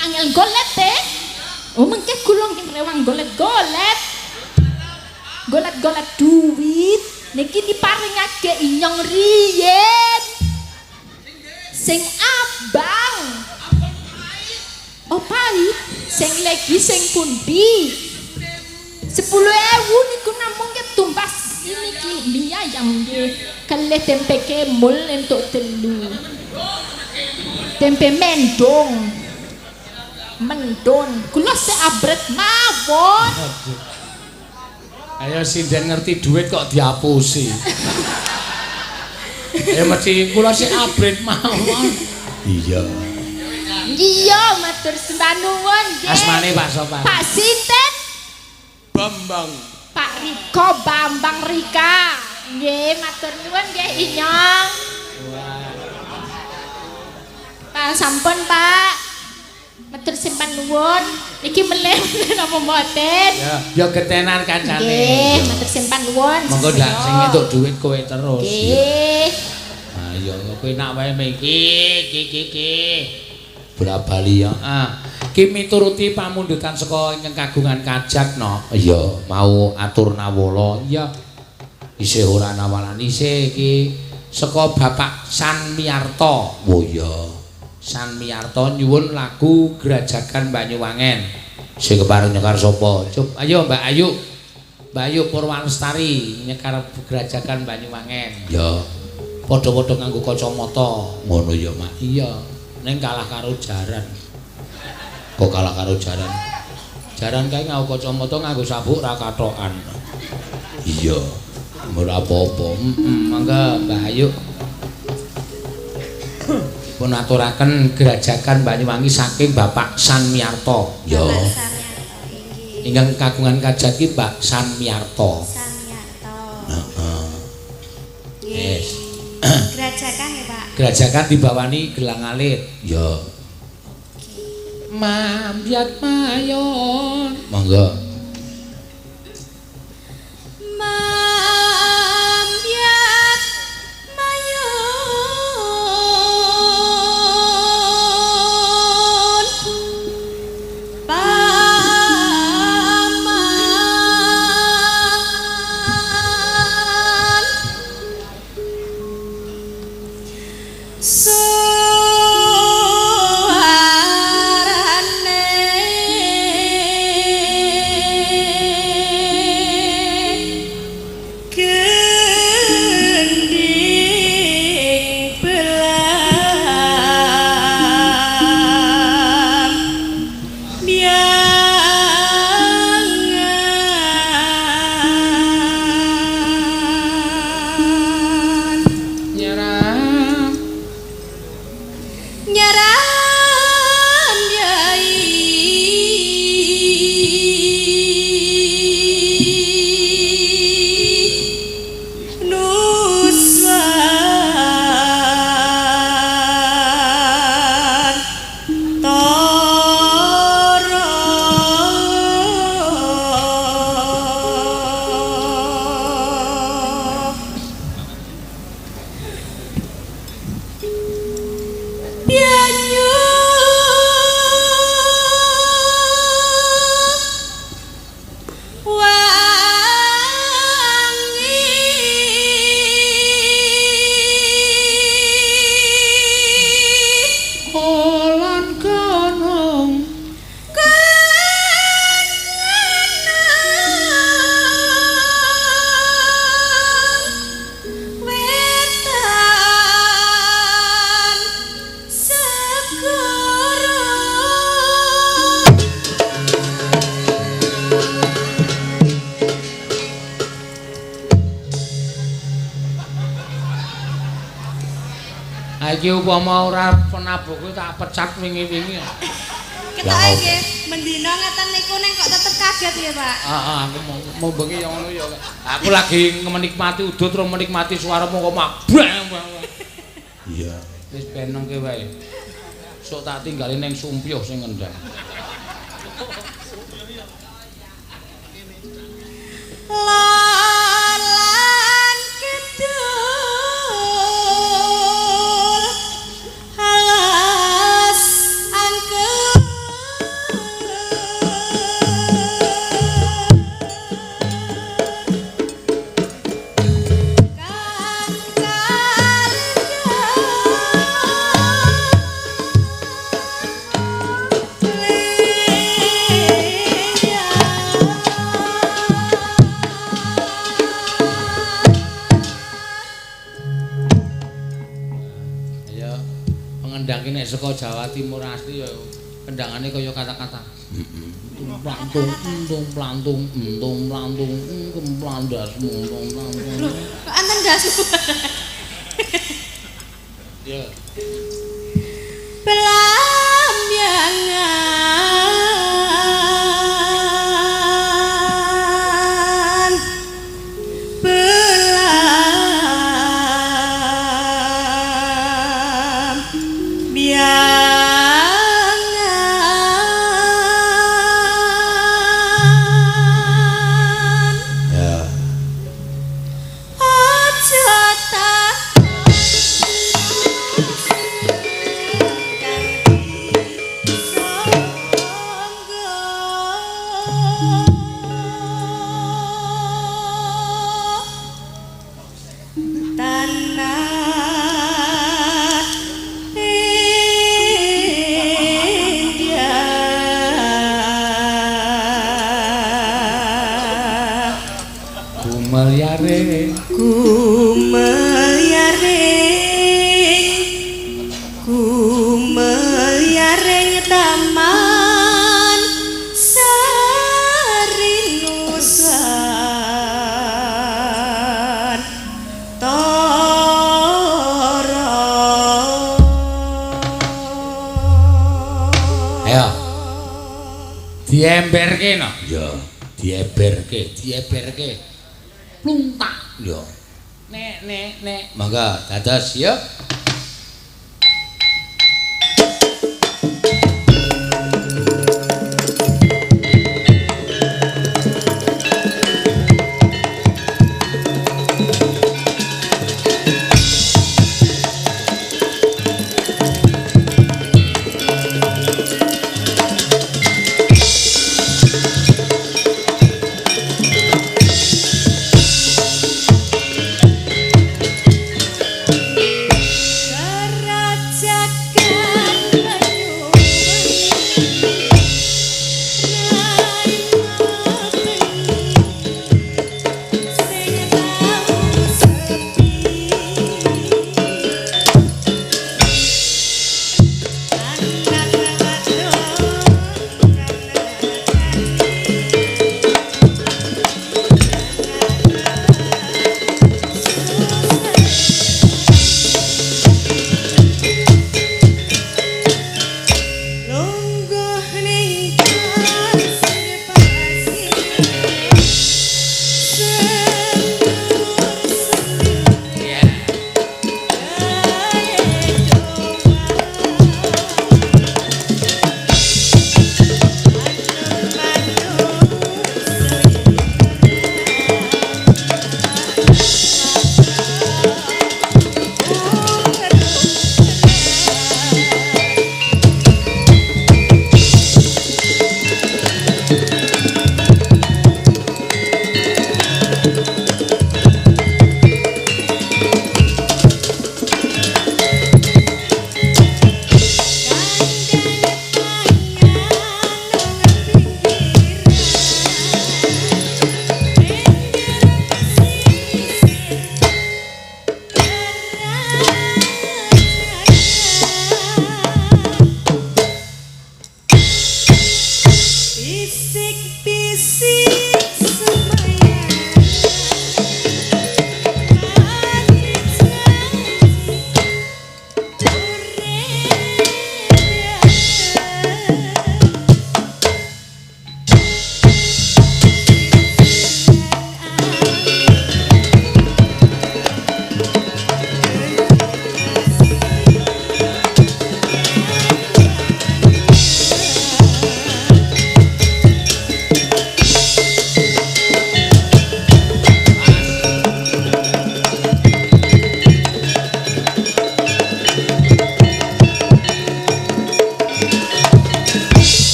Angel golet te. Oh mengke kula nggih rewang golet-golet. Golet-golet duit niki diparingake inyong riyen. Sing abang. Oh pahit, sing legi sing pundi? 10.000 niku namung tumbas niki mie ayam nggih. Kalih tempe kemul entuk 3. Tempe mendong. Mendon. Kula sik abret mawon. Ayo sinden ngerti duit kok diapusi. Ya mesti kula sik abret mawon. Iya. Iya, matur sembah nuwun nggih. Asmane Pak sapa? Pak sinten? Bambang. Pak Riko Bambang Rika. Nggih, matur nuwun nggih inyong. Wah. Pak sampun, Pak. Matur sembah nuwun. Niki melih napa mboten? Ya, ya getenan kancane. Nggih, matur sembah nuwun. Monggo ndak sing entuk duit kowe terus. Nggih. Ayo kowe nak wae iki iki iki. Bola-bali ya. Ah, ki mituruti pamundutan saka ingkang kagungan kajat no. Iya, mau atur nawala. Iya. Isih ora nawalan isih iki saka Bapak San Miarto. Oh iya. San Miarto nyuwun lagu Grajagan Banyuwangen. Sing kepareng nyekar sapa? Cup, ayo Mbak Ayu. Mbak Ayu Purwalestari nyekar Grajagan Banyuwangen. Iya. Padha-padha nganggo kacamata. Ngono ya, Mak. Iya. Ning kalah karo jaran. Kok kalah karo jaran? Jaran kae nganggo kacamata nganggo sabuk ra kathokan. Iya. Ora apa-apa. Mangga Mbak Ayu. Pun aturaken Grajagan Banyuwangi saking Bapak San Miarto. Ya. Bapak San Miarto inggih. Ingkang kagungan kajat ki Pak San Miarto. San Miarto. Heeh. Nggih. Yes. Grajagan ya, Pak. Grajagan dibawani gelang alit. Ya. Mambyat mayon. Monggo. Mambyat mayon. Paman. Suarane gending belam biangan Nyeram. nyaram yai nuswan toro Banyu wangi Kulon gunung. Kenang wetan segara. Ha iki upama ora penabuhku tak pecat wingi-wingi. Ketoke nggih mendina ngeten niku ning kok tetep kaget ya, Pak. Heeh, aku mau bengi ya ngono ya. Aku lagi menikmati udut terus menikmati suaramu kok mabang. Iya. Wis benengke wae. Sok tak tinggali ning sumpyuh sing ngendang. Lolan kidul alas angker. Nek saka Jawa Timur asli ya kendangane kaya kata-kata. Heeh. Tung tung plantung, entung plantung, kemplandasmu, tung plantung. Lho, kok enten ndasmu? Ya. Pelamyangan pelamyangan Ya. aja tak Tanah India. Gumelyare Gumelyaring gumelyaring taman sarinusan tara. Ayo. Diemberke no. Ya, dieberke, dieberke. Plungtak ya. Nek nek nek. Monggo dados ya.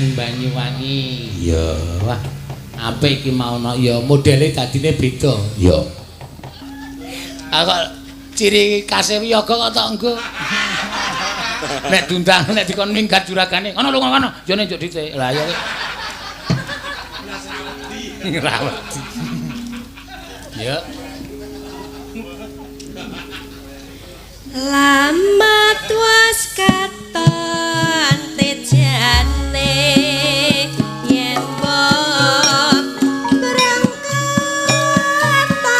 Band Banyuwangi. Ya, wah. Apik iki mau no. Ya modele dadine beda. Ya. Ah kok ciri khase wiyaga kok tok nggo. Nek diundang nek dikon minggat juragane, kono lunga kono, yo njuk dhisik. Lah ya. Ngrawati. Ya. Lama tuas katon tejane yen mbok berangkat tanpa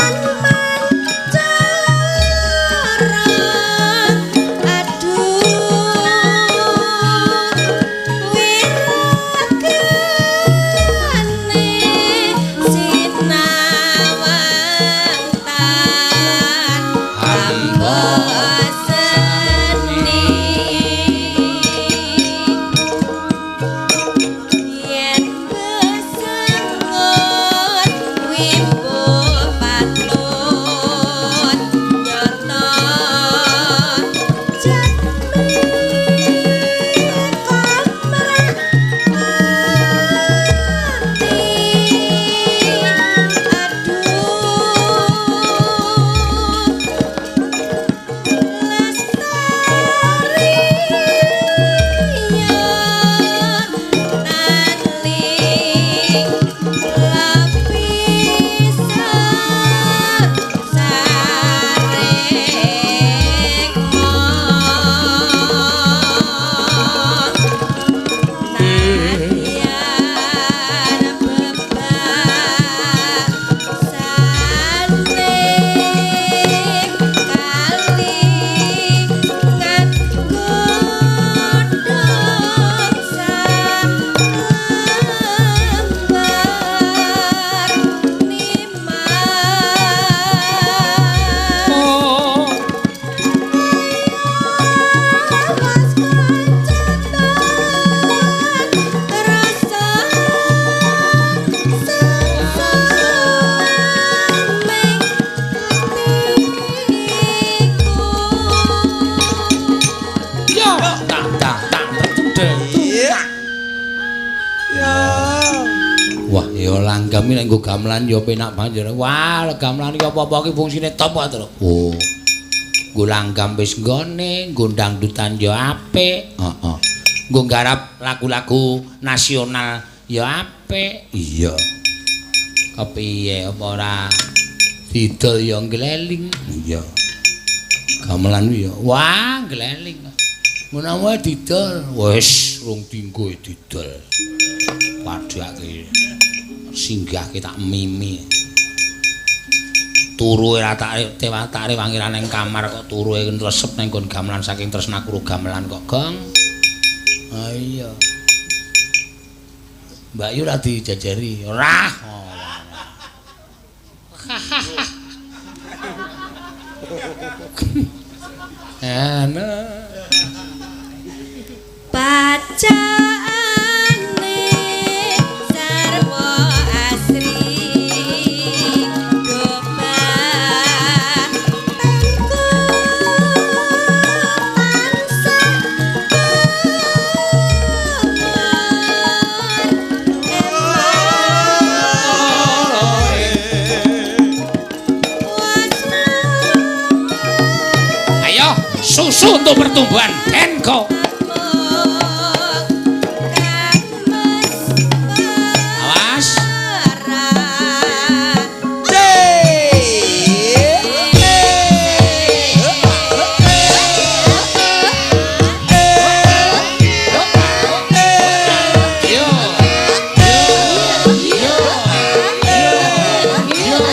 cara aduh wiragane sinawang tan hamba Nggo gamelan ya penak banget. Wah, gamelan iki apa-apa iki fungsine top kok, Tru. Oh. Nggo langgam wis nggone, nggo dangdutan ya apik. Heeh. Nggo nggarap lagu-lagu nasional ya apik. Iya. Kepiye apa ora didol ya ngleling. Iya. Gamelan ya wah ngleling. Menawa didol wis rung dinggo didol. Padhake singgahke tak mimi. Turu ora tak tak rewangi ra nang kamar kok turu nresep nang nggon gamelan saking tresna karo gamelan kok, Gong. Ha iya. Mbak Yu ora dijajari. Ora. Ana. Bacaane sarwa asri Ayo susu untuk pertumbuhan Denko. Awas. Yo. Yo. Yo. Yo.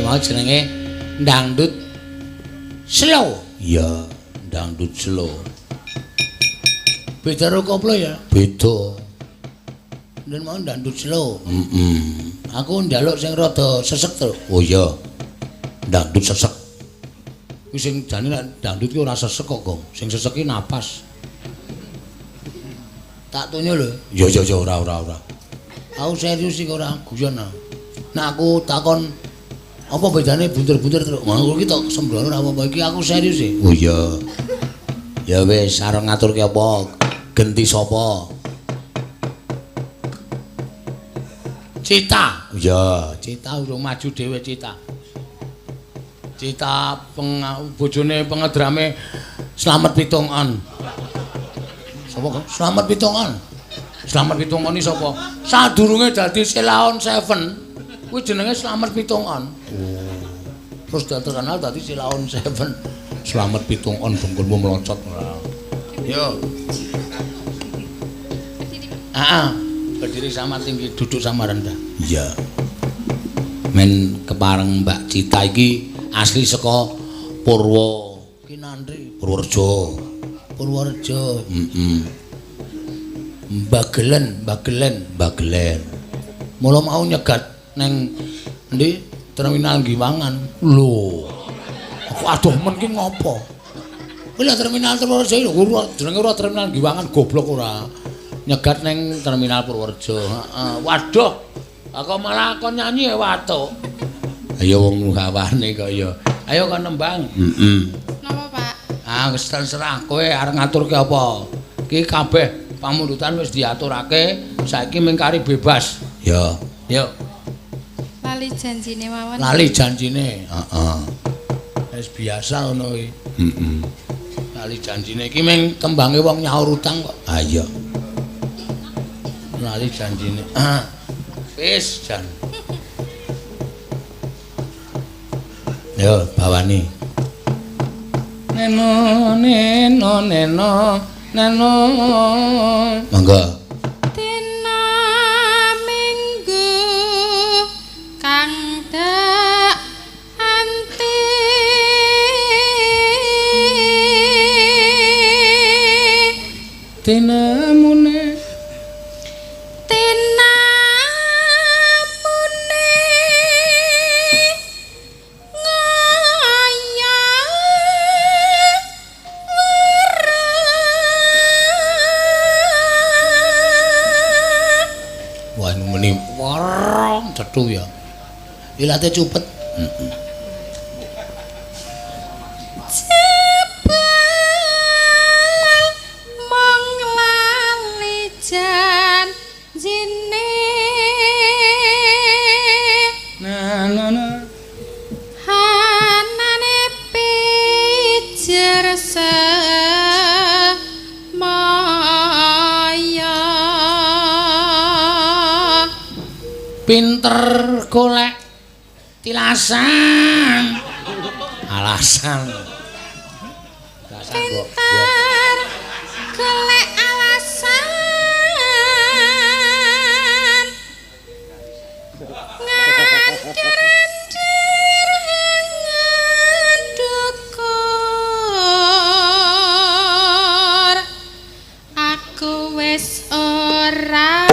Iki mau jenenge dangdut slow. Iya, dangdut slow. Beda karo koplo ya? Beda. Nden mau dangdut slow. Heeh. Aku njaluk sing rada sesek to. Oh iya. Dangdut sesek. Kuwi sing jane nek dangdut ki ora sesek kok, Gong. Sing sesek ki napas. Tak tonyo lho. Ya ya ya ora ora ora. Aku serius iki ora guyon. Nek aku takon apa bedane buntur-buntur terus. Wah, iki tok sembrono ora apa-apa iki aku serius e. Oh iya. Ya wis arep ngaturke apa? Genti sapa? Cita. Iya, Cita urung maju dhewe Cita. Cita bojone pengedrame Slamet Pitungan. Sapa kok? Slamet Pitungan. Slamet Pitungan iki sapa? Sadurunge dadi Selaon 7, kuwi jenenge Slamet Pitungan. Oh. Terus terkenal dadi Selaon 7. Slamet Pitungan dengkulmu melocot ora. Yo. Heeh. Berdiri sama tinggi, duduk sama rendah. Iya. Men kepareng Mbak Cita iki asli saka Purwo Kinandri, Purworejo. Purworejo. Heeh. Bagelen, Bagelen, Bagelen. Mula mau nyegat neng endi Terminal Giwangan. Lho. Aku adoh men ki ngopo? Kuwi lho Terminal Purworejo lho, jenenge ora Terminal Giwangan goblok ora. Nyegat neng Terminal Purworejo. Heeh. Waduh. Aku malah kon nyanyi watuk. Ayo wong hawane kok ya. Ayo kon nembang. Heeh. Napa, Pak? Ah wis terserah kowe arep ngaturke apa. Iki kabeh pamundutan wis diaturake, saiki mung kari bebas. Ya. Yo. Lali janjine mawon. Lali janjine. Heeh. Wis biasa ngono kuwi. Heeh. Lali janjine iki mung tembange wong nyaur utang kok. Ha iya. Lali janjine. Wis jan. Yo bawani. Neno neno neno neno. Monggo. Dina Minggu kang dak anti. Tinamune cetu ya. Ilate cupet. Heeh. Jebul mung lali janjine. Na na na. Hanane pijer semaya. Pinter golek tilasan. Alasan. Alasan kok. Pinter golek alasan. Ngandur-andur ngandukur. Aku wis ora.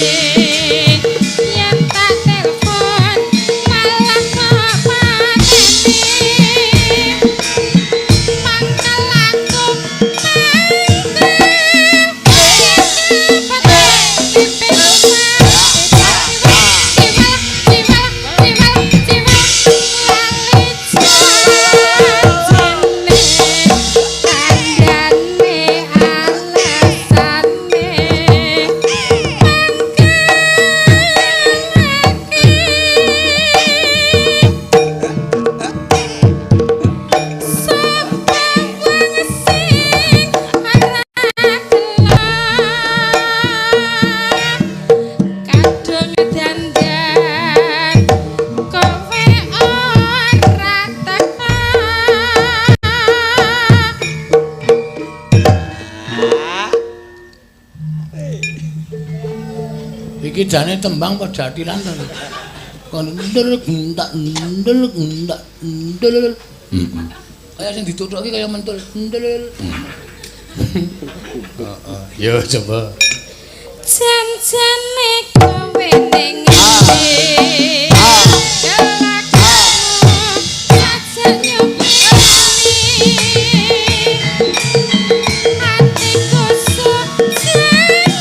Yen tak telepon malah kok pateni. Mangkel aku Kadung dandan kowe ora teka. Iki jane tembang apa jatilan to? Kon ndel entak ndel entak ndel. Kaya sing dituthuk iki kaya mentul ndel. Heeh. Yo coba. Jan-jane kowe ning ngendi? Kelakuanmu jajal nyepeleni. Atiku sujeneng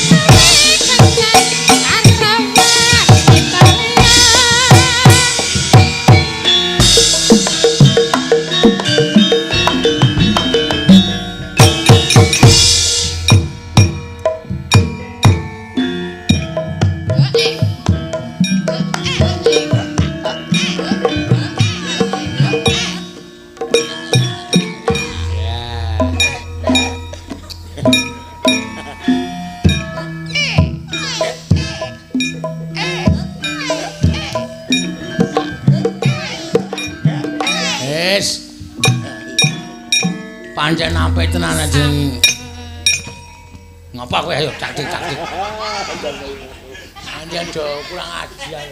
kowe kencan karo wanita liya. Wis. Pancen apik tenan jeneng. Ngapa kowe ayo caktik-caktik. Pancen do kurang ajar.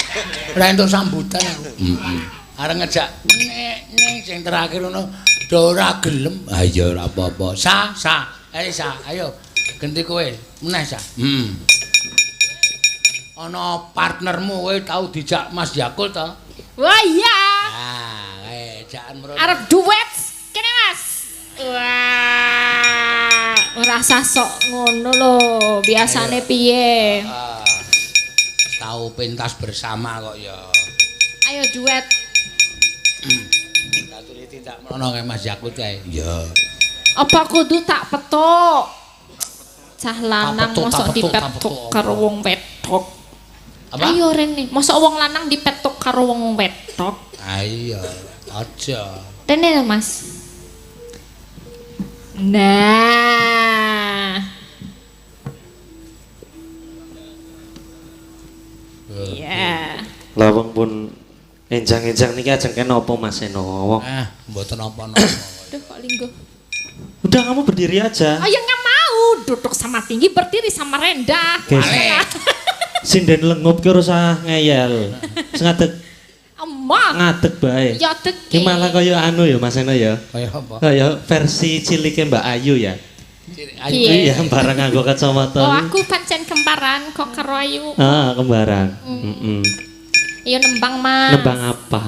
Ora entuk sambutan aku. Heeh. Arep ngejak nek sing terakhir ngono do ora gelem. Ha iya ora apa-apa. Sa, sa. Ayo sa, ayo genti kowe meneh sa. Heeh. Ana partnermu kowe tau dijak Mas Yakul to? Wah iya. Ah, kae jakan mrono. Arep duet kene Mas. Wah, ora usah sok ngono lho. Biasane piye? Ah, tau pentas bersama kok ya. Ayo duet. Tak tuli tindak mrono kae Mas Yakut kae. Iya. Apa kudu tak petuk? Cah lanang Tak petuk, mosok tak petuk, tak dipetuk petuk karo apa? wong wedok. Apa? Ayo rene, mosok wong lanang dipetuk karo wong wedok. Ah iya, aja. Rene lho, Mas. Nah. Iya. Lah wong pun enjang-enjang niki ajeng kena apa Mas Seno? Wong. Ah, mboten napa-napa. Duh kok lingguh. Udah kamu berdiri aja. Oh ya nggak mau, duduk sama tinggi, berdiri sama rendah. Guys. Sinden lengup ki ora usah ngeyel. Sing ngadeg Emang. ngadeg bae. Ya deki. Ki malah kaya anu ya Mas Seno ya. Kaya apa? Kaya versi cilike Mbak Ayu ya. Ayu. Piye? Iya, bareng nganggo kacamata. Oh aku pancen kembaran kok karo Ayu. Ah, kembaran. Heeh. Iya nembang Mas. Nembang apa?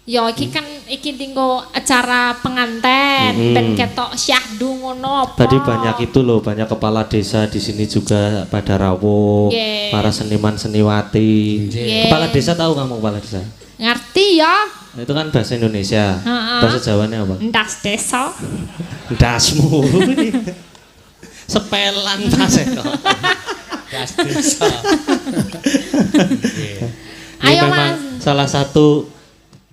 Ya iki kan iki dinggo acara penganten ben ketok syahdu ngono apa. Tadi banyak itu loh, banyak kepala desa di sini juga pada rawuh, Nggih. para seniman seniwati. Nggih. Kepala desa tahu kamu kepala desa? Ngerti ya? Nah, itu kan bahasa Indonesia. Ha-ha. Bahasa Jawanya apa? Ndas desa. Dasmu. Sepelan Mas Eko. Das desa. Ini Ayo, memang Mas. salah satu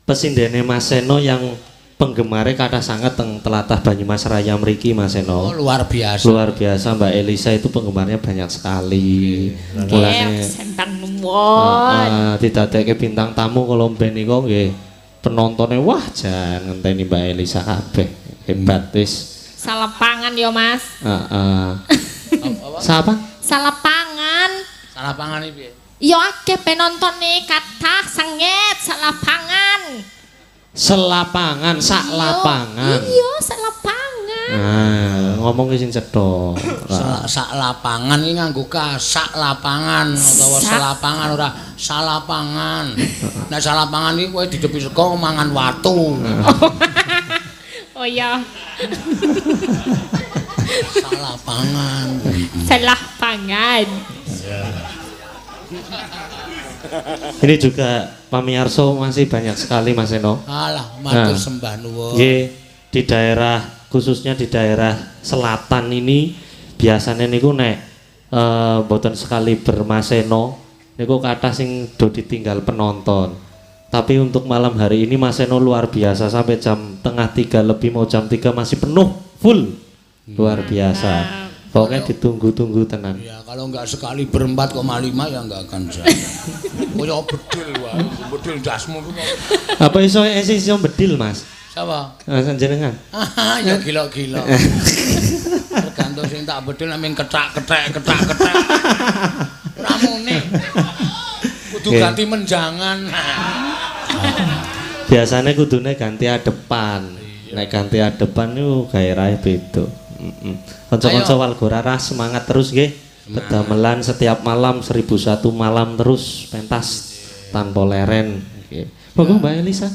pesindene Mas Seno yang penggemarnya kathah sangat teng telatah Banyumas Raya mriki Mas Oh, Seno. luar biasa. Luar biasa Mbak Elisa itu penggemarnya banyak sekali. Mulane Nggih, sentan nuwun. heeh, didadekke bintang tamu kalau ben niku nggih penontonnya wah jan ngenteni Mbak Elisa kabeh. Hebat wis. Salapangan ya Mas. Heeh. Apa? Siapa? Salapangan. Salah pangan iki piye? Ya akeh penontone kathah sanget salapangan. Selapangan, sak lapangan. Iya, salapangan. Nah, Ngomong ki sing cetha. Sak lapangan iki nganggo sak lapangan utawa selapangan ora salapangan. Nek salapangan iki kowe didepi sego mangan watu. Oh iya. Salapangan. Selapangan. Ini juga pamirsa masih banyak sekali Mas Eno. Alah, matur sembah nuwun. Nggih, di daerah khususnya di daerah selatan ini biasanya niku nek mboten sekali Mas Eno niku kathah sing do ditinggal penonton. Tapi untuk malam hari ini Mas Eno luar biasa sampai jam 2:30 lebih mau jam 3 masih penuh full. Luar biasa. Pokoknya ditunggu-tunggu tenan. Ya kalau enggak sekali berempat 4,5 ya enggak akan jalan. Kaya bedil wae, bedil ndasmu ku kok. Apa iso iso bedil, Mas? Sapa? Mas jenengan. Ya gila-gila. Tergantung sing tak bedil nek ming kethak-kethek kethak-kethek. Ora muni. Kudu ganti menjangan. Biasanya kudune ganti adepan. Nek ganti adepan niku gairahe beda. Kanca-kanca Walgorara semangat terus nggih. Pedamelan setiap malam 1001 malam terus pentas tanpa leren nggih. Monggo Mbak Elisa.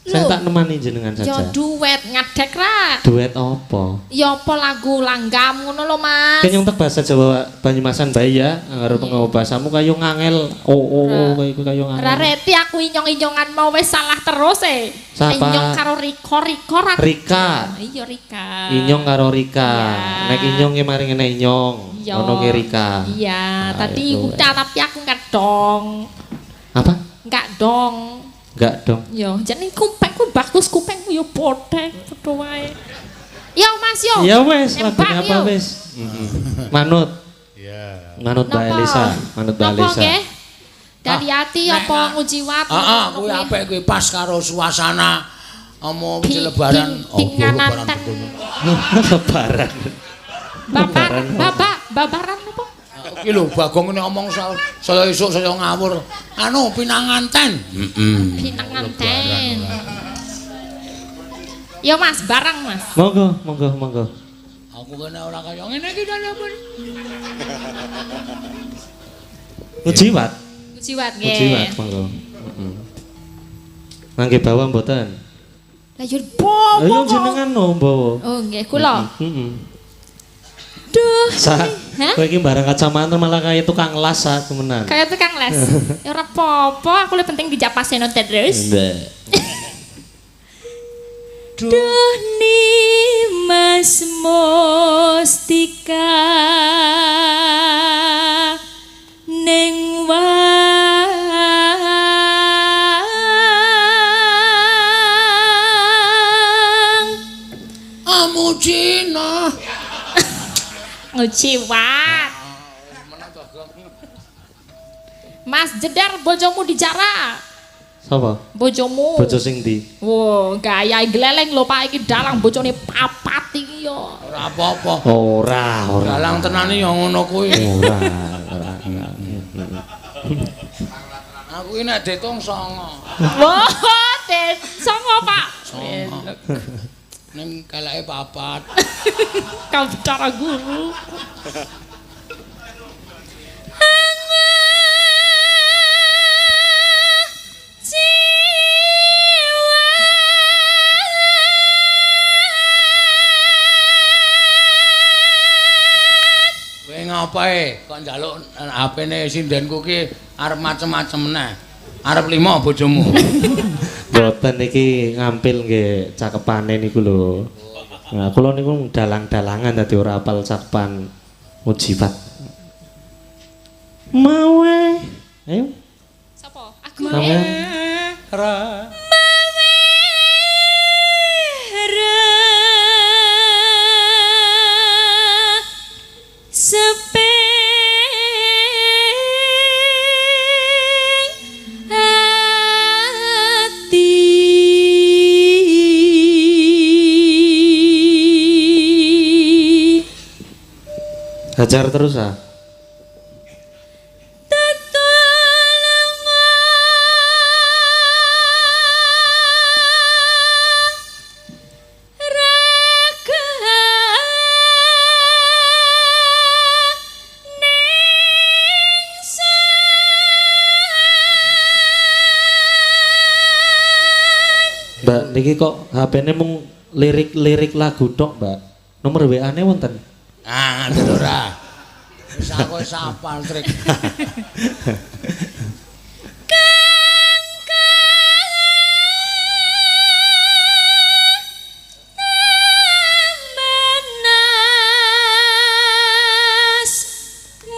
Saya tak nemani jenengan saja. Ya duet ngadek ra. Duet apa? Ya apa lagu langgam ngono lho Mas. Kene entek bahasa Jawa Banyumasan bae ya, arep nggawa bahasamu kaya ngangel. Oh kaya iku kaya ngangel. Ra reti aku inyong-inyongan mau wis salah terus e. Sapa? Inyong karo Rika, Rika ra. Rika. Iya Rika. Inyong karo Rika. Nek inyong ki mari ngene inyong, ngono ki Rika. Iya, tadi udah tapi aku enggak dong. Apa? Enggak dong. Enggak dong. Yo, jane kupengku bagus, kupengku yo podhek padha wae. Yo Mas yo. Ya wes, lagune apa wis? Manut. Iya. Manut Mbak Elisa, manut Mbak Elisa. Dari hati apa ngujiwat? Heeh, kuwi apik kuwi pas karo suasana omo lebaran. Lebaran. Lebaran. Babaran, babaran apa? Iki lho Bagong ngene omong saya esuk saya ngawur. Anu pinanganten. Heeh. Pinanganten. Ya Mas, barang Mas. Monggo, monggo, monggo. Aku kene ora kaya ngene iki ta pun. Ngujiwat. Ngujiwat nggih. Ngujiwat monggo. Heeh. Mangke bawa mboten? Lah yo bawa. Ayo jenengan no bawa. Oh nggih kula. Heeh. Duh. Kowe iki barang kacamata malah kaya tukang las aku temenan. Kaya tukang les. Ya ora apa-apa, aku lebih penting dijak paseno terus. Duh Nimas Mustika ning wang Amujina. Nguciwat. Mas Jedar bojomu dijarak. Sapa? Bojomu. Bojo sing ndi? Wo, gaya gleleng lho Pak iki dalang bojone papat iki yo. Ora apa-apa. Ora, ora. Dalang tenane yo ngono kuwi. Ora, ora. Aku iki nek ditung 9. Wah, det 9, Pak. 9. Ning keleke papat. Kau bicara guru. Kowe ngapae kok njaluk HP-ne sindenku ki arep macem-macem meneh. Arep 5 bojomu. Mboten iki ngampil nggih cakepane niku lho. Nah, kula niku dalang-dalangan dadi ora apal cakepan mujibat. Mawe. Ayo. Sapa? Aku. Sampeyan. Ra. Mawe ra. Seping ati. Hajar terus ah. niki kok HP-ne mung lirik-lirik lagu tok, Mbak. Nomor WA-ne wonten? Ah, ngandel ora. Wis aku wis hafal trik. Menas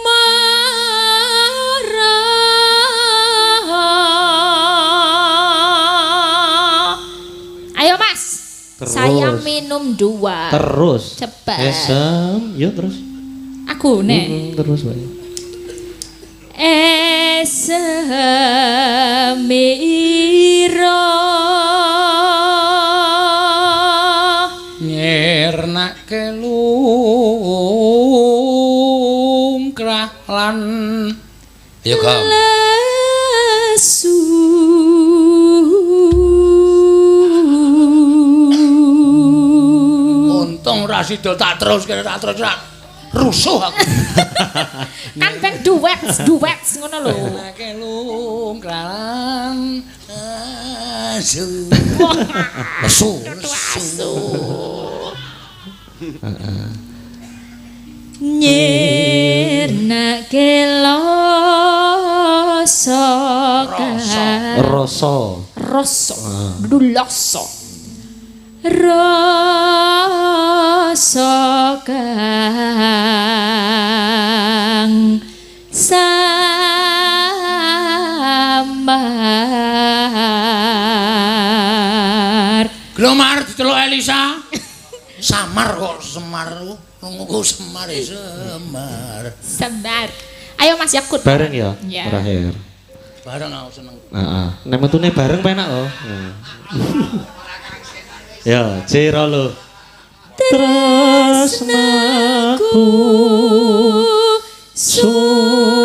mara. Ayo Mas. Terus. Saya minum dua. Terus. Cepat. Esem, yuk terus. Aku nek. Terus wae. Esemira Nyirnake lungkrah lan ayo Gong. Lesu. Untung ora sida tak terus kene tak terus ora rusuh aku. Kan ben duet duet ngono lho. Nyirnake lungkrah lan asu. Lesu, lesu. Nyirnake loso Rasa. Rasa duloso rasa kang samar. Glomar diceluk Elisa. Samar kok Semar. Nunggu Semar ya Semar. Semar. Ayo Mas Yakut. Bareng ya, Ya. terakhir. Bareng aku seneng. Heeh. Nek metune bareng penak lho. Ya, Ciro lho. Tresnaku sundul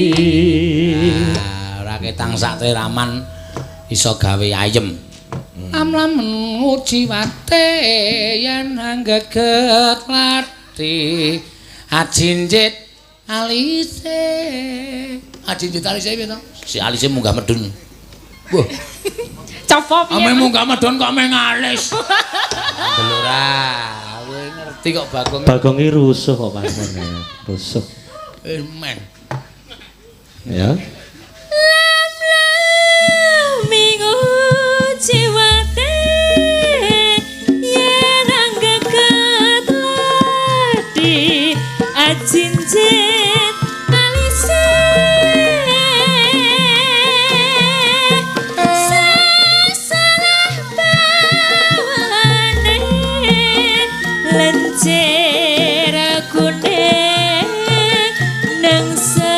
yati. Ah, ora ketang sak raman iso gawe ayem. Amlamen ujiwate yen anggeget lati ajinjit alise. Ajinjit alise piye to? Si alise munggah medun. Wah, Coba piye? ame munggah medun kok ame ngalis. Andel ora. Kowe ngerti kok Bagong. Bagong iki rusuh kok pancen. Rusuh. Men. Ya. Minggu jiwate yen anggeget lati ajinjit alise sasalah bawane lencir kuning nang semake.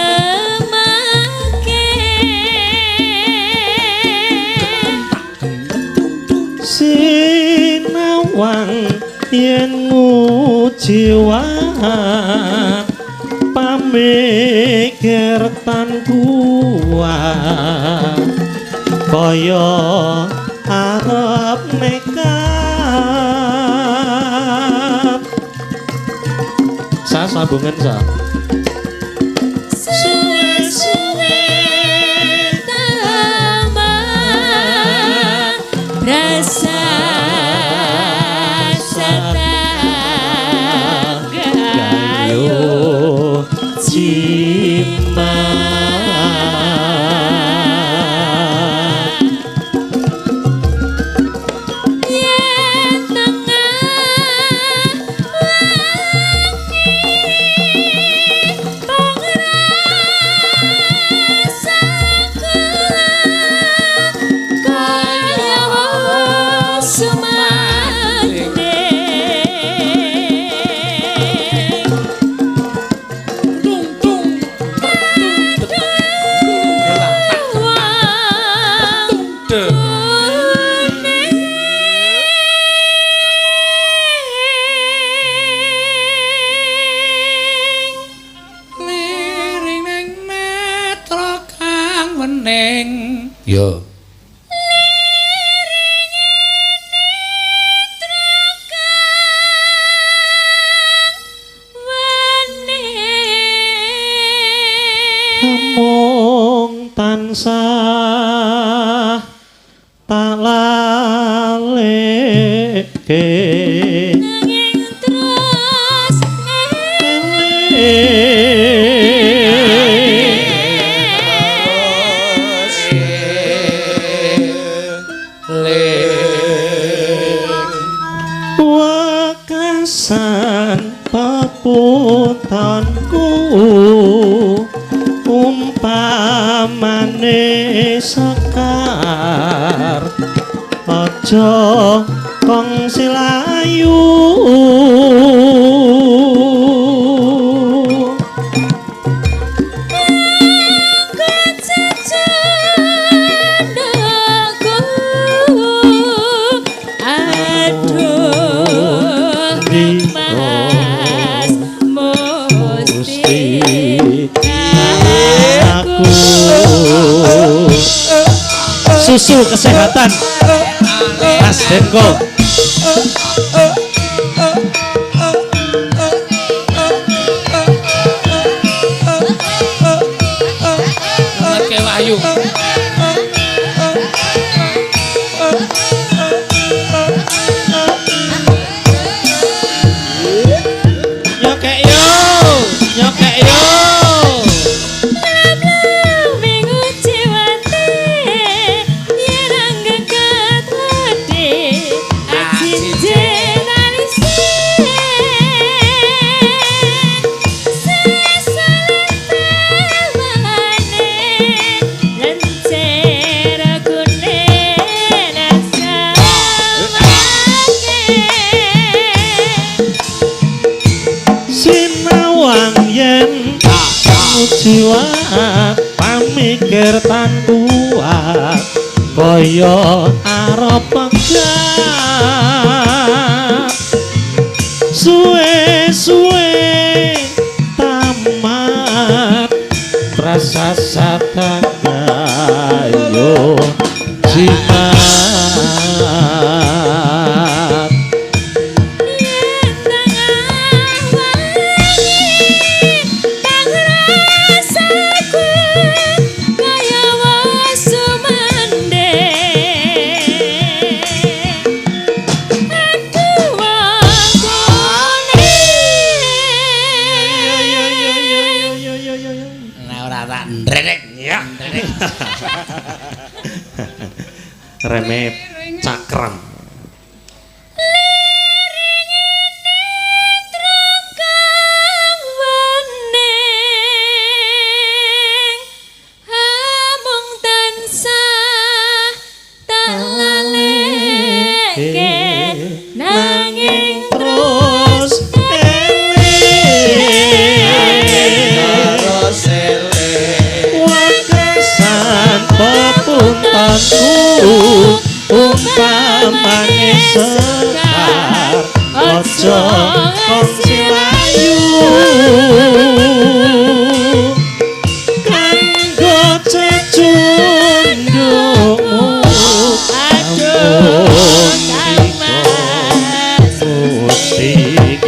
Sinawang yen ngujiwat pamikir tan kuat kaya arep nekat. Sa sambungan sa. Suwe-suwe tambah rasa Gayo jimat. Yen tengah wangi pangrasaku kaya sumanding. Tung tung. Liring nang netra kang wening. Yo. Tansah tak laleke nanging terus wekasan peputanku umpamane sekar aja kongsi layu. Aduh Mas mesti aku susu kesehatan Mas Denko. Ngerke Wahyu. Nyokek yo, nyokek yo. Sinawang yen jiwat pamikir tan kuat kaya arep pegat suwe-suwe tamat prasasat ayo jimat. Nek ora tak ndrek ya. Reme cakram. Nanging terus eling wekasan pepuntanku umpamane sekar aja kongsi layu kanggo cecundukmu. Aduh Kang Mas mustikaku.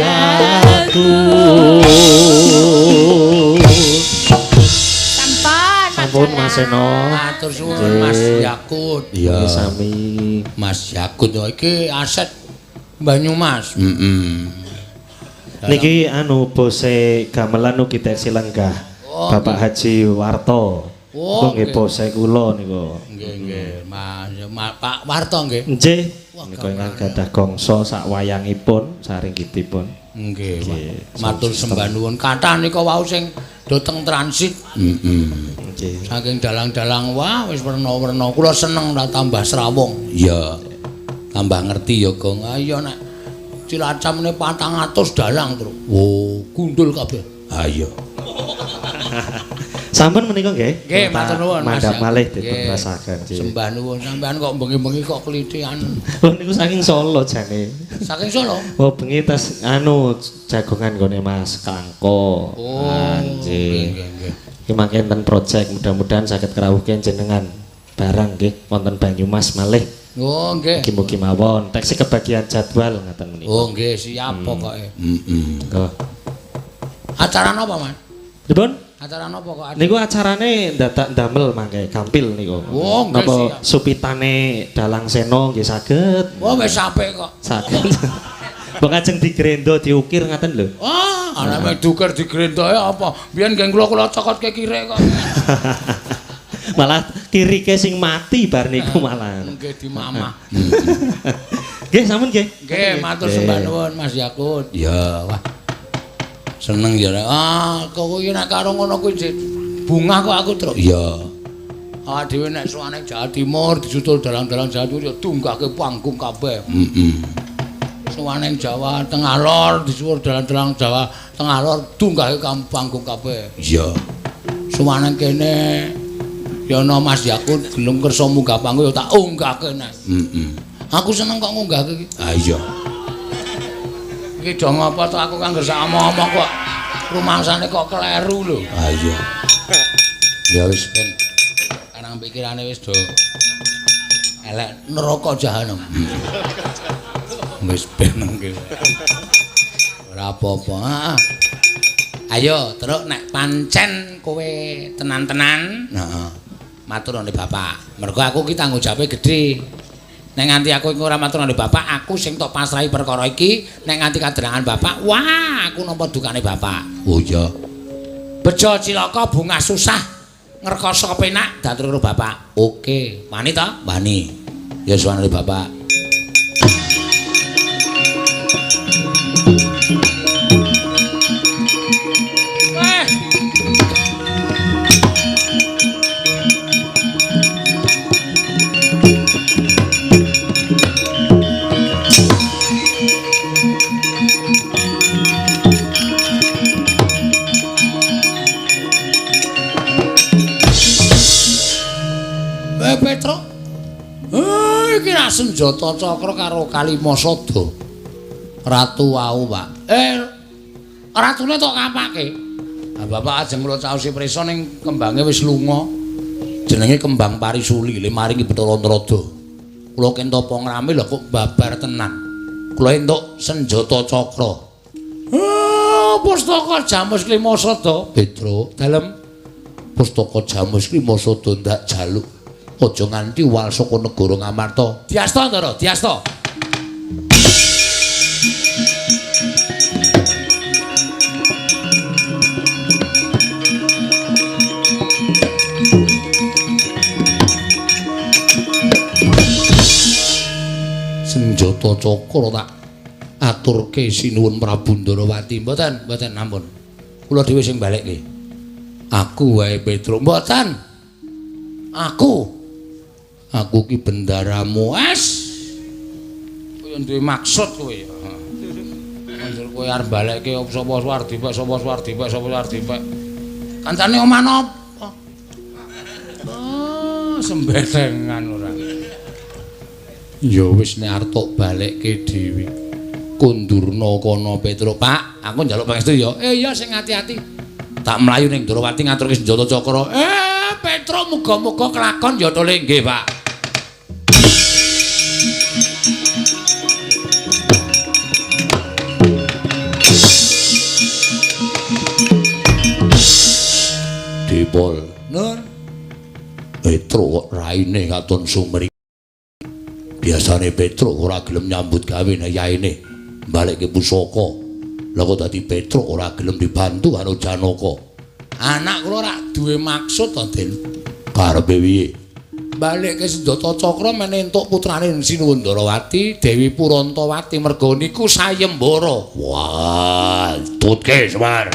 Sampun, Sampun Mas Seno. Matur suwun Mas Yakut. Iya. Sami. Mas Yakut yo iki aset Banyumas. Heeh. Niki anu bose gamelan ugi teksi lenggah. Oh, Bapak Haji Warto. Oh, Niku nggih nggih. bose kula niku. Nggih nggih Mas Pak Warto nggih. Nggih. Wah, Niku ingkang gamelan. gadah gongso sak wayangipun saringgitipun. Nggih, Nggih, matur sound sembah nuwun. Kathah nika wau sing dhateng transit. Heeh. Nggih. Saking dalang-dalang wah wis werna-werna. Kula seneng lah tambah srawung. Iya. Tambah ngerti ya, Gong. Ah iya nek Cilacap ne 400 dalang, Tru. Oh, gundul kabeh. Ah iya. Sampun menika nggih. Nggih, matur nuwun Mas. Mandhap malih dipun Nggih. rasaken. Nggih. Sembah nuwun sampean kok bengi-bengi kok klithian. Lho niku saking Solo jane. Saking Solo. Oh bengi tes anu jagongan nggone Mas Kangko. Oh, Ah, nggih. nggih, nggih. Iki mangke enten project mudah-mudahan saged kerawuhke jenengan barang nggih wonten Banyumas malih. Oh, nggih. Mugi-mugi mawon teksi kebagian jadwal ngaten menika. Oh, nggih, siap pokoke. Heeh. Monggo. Acara napa, Mas? Pripun? Acara napa kok? Niku acarane dadak ndamel mangke gampil niku. Oh, napa supitane Dalang Seno nggih saged. Oh, wis apik kok. Saged. Mbok ajeng digrendo diukir ngaten lho. Oh, ana mek diukir digrendo apa? Biyen nggih kula cokotke kirek kok. Malah kirike sing mati bar niku malah. Nggih dimamah. Nggih sampun nggih. Nggih, matur sembah nuwun Mas Yakut. Ya, wah. Seneng ya. Ah, kowe iki nek karo ngono kuwi bungah kok aku, Truk. Iya. Awak dhewe nek sowane Jawa Timur disutul dalang-dalang Jawa Timur ya tunggahke panggung kabeh. Heeh. Sowane Jawa Tengah Lor disuwur dalang-dalang Jawa Tengah Lor tunggahke panggung kabeh. Iya. Sowane kene ya ana Mas Yakut gelem kersa munggah panggung ya tak unggahke nek. Heeh. Aku seneng kok ngunggahke iki. Ha iya. Iki do ngapa to aku kanggo sak omong-omong kok rumangsane kok kleru lho. Ha iya. Ya wis ben karang pikirane wis do elek neraka jahanam. Wis ben nggih. Ora apa-apa. Heeh. Ayo Truk nek pancen kowe tenan-tenan, heeh. Matur nang bapak. Mergo aku ki tanggung jawabe gedhe. Nek nganti aku ora matur nang bapak, aku sing tok pasrahi perkara iki, nek nganti kaderangan bapak, wah aku nampa dukane bapak. Oh iya. Bejo cilaka bungah susah ngrekoso penak datur karo bapak. Oke, wani ta? Wani. Ya suwanane bapak. Petruk. Iki ra senjata cakra karo Kalimasada. Ratu wau, Pak. Ratune tok kapake. Lah bapak ajeng kula caosi prisa ning kembange wis lunga. Jenenge Kembang Parisuli, le maringi Bathara Narada. Kula kenta pangrame lho kok babar tenan. Kula entuk senjata cakra. Pustaka Jamus Klimasada, Petruk. Dalem pustaka Jamus Klimasada ndak jaluk. Aja nganti wal saka negara Ngamarta. Diasta, Ndara, diasta. Senjata cakra tak aturke sinuwun Prabu Ndarawati. Mboten, mboten ampun. Kula dhewe sing balekke. Aku wae Petruk. Mboten. Aku ki bendaramu. Es. Kowe duwe maksud kowe ya. Anjur kowe arep balekke sapa Swardipek, sapa Swardipek, sapa Swardipek. Kancane omah napa? Oh, sembetengan ora. Ya wis nek arep tok balekke dhewe. Kundurna kono Petruk, Pak. Aku njaluk pangestu ya. Iya sing ati-ati. Tak mlayu ning Ndrawati ngaturke senjata cakra. Petruk muga-muga kelakon ya tole nggih, Pak. Dipol. Nur. Petruk kok raine katon sumri. Biasane Petruk ora gelem nyambut gawe nek yaene balekke pusaka. Lah kok dadi Petruk ora gelem dibantu karo Janaka. Anak kula ora duwe maksud to, Den. Karepe piye? Balekke senjata cakra men entuk putrane Sinuwun Ndarawati, Dewi Purantawati merga niku sayembara. Wah, tutke Semar.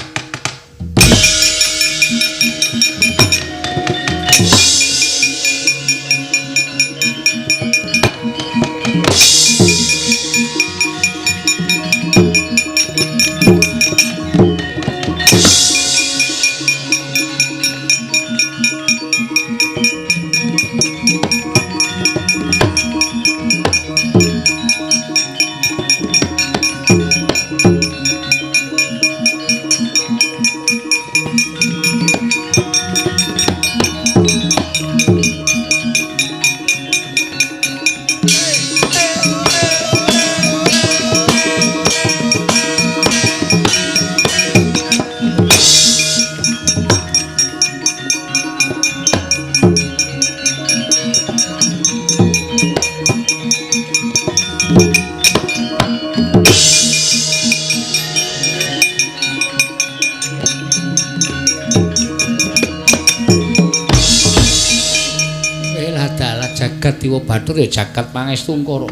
Dalah dalah jagat Dewa Bathara ya jagat Pangestungkara.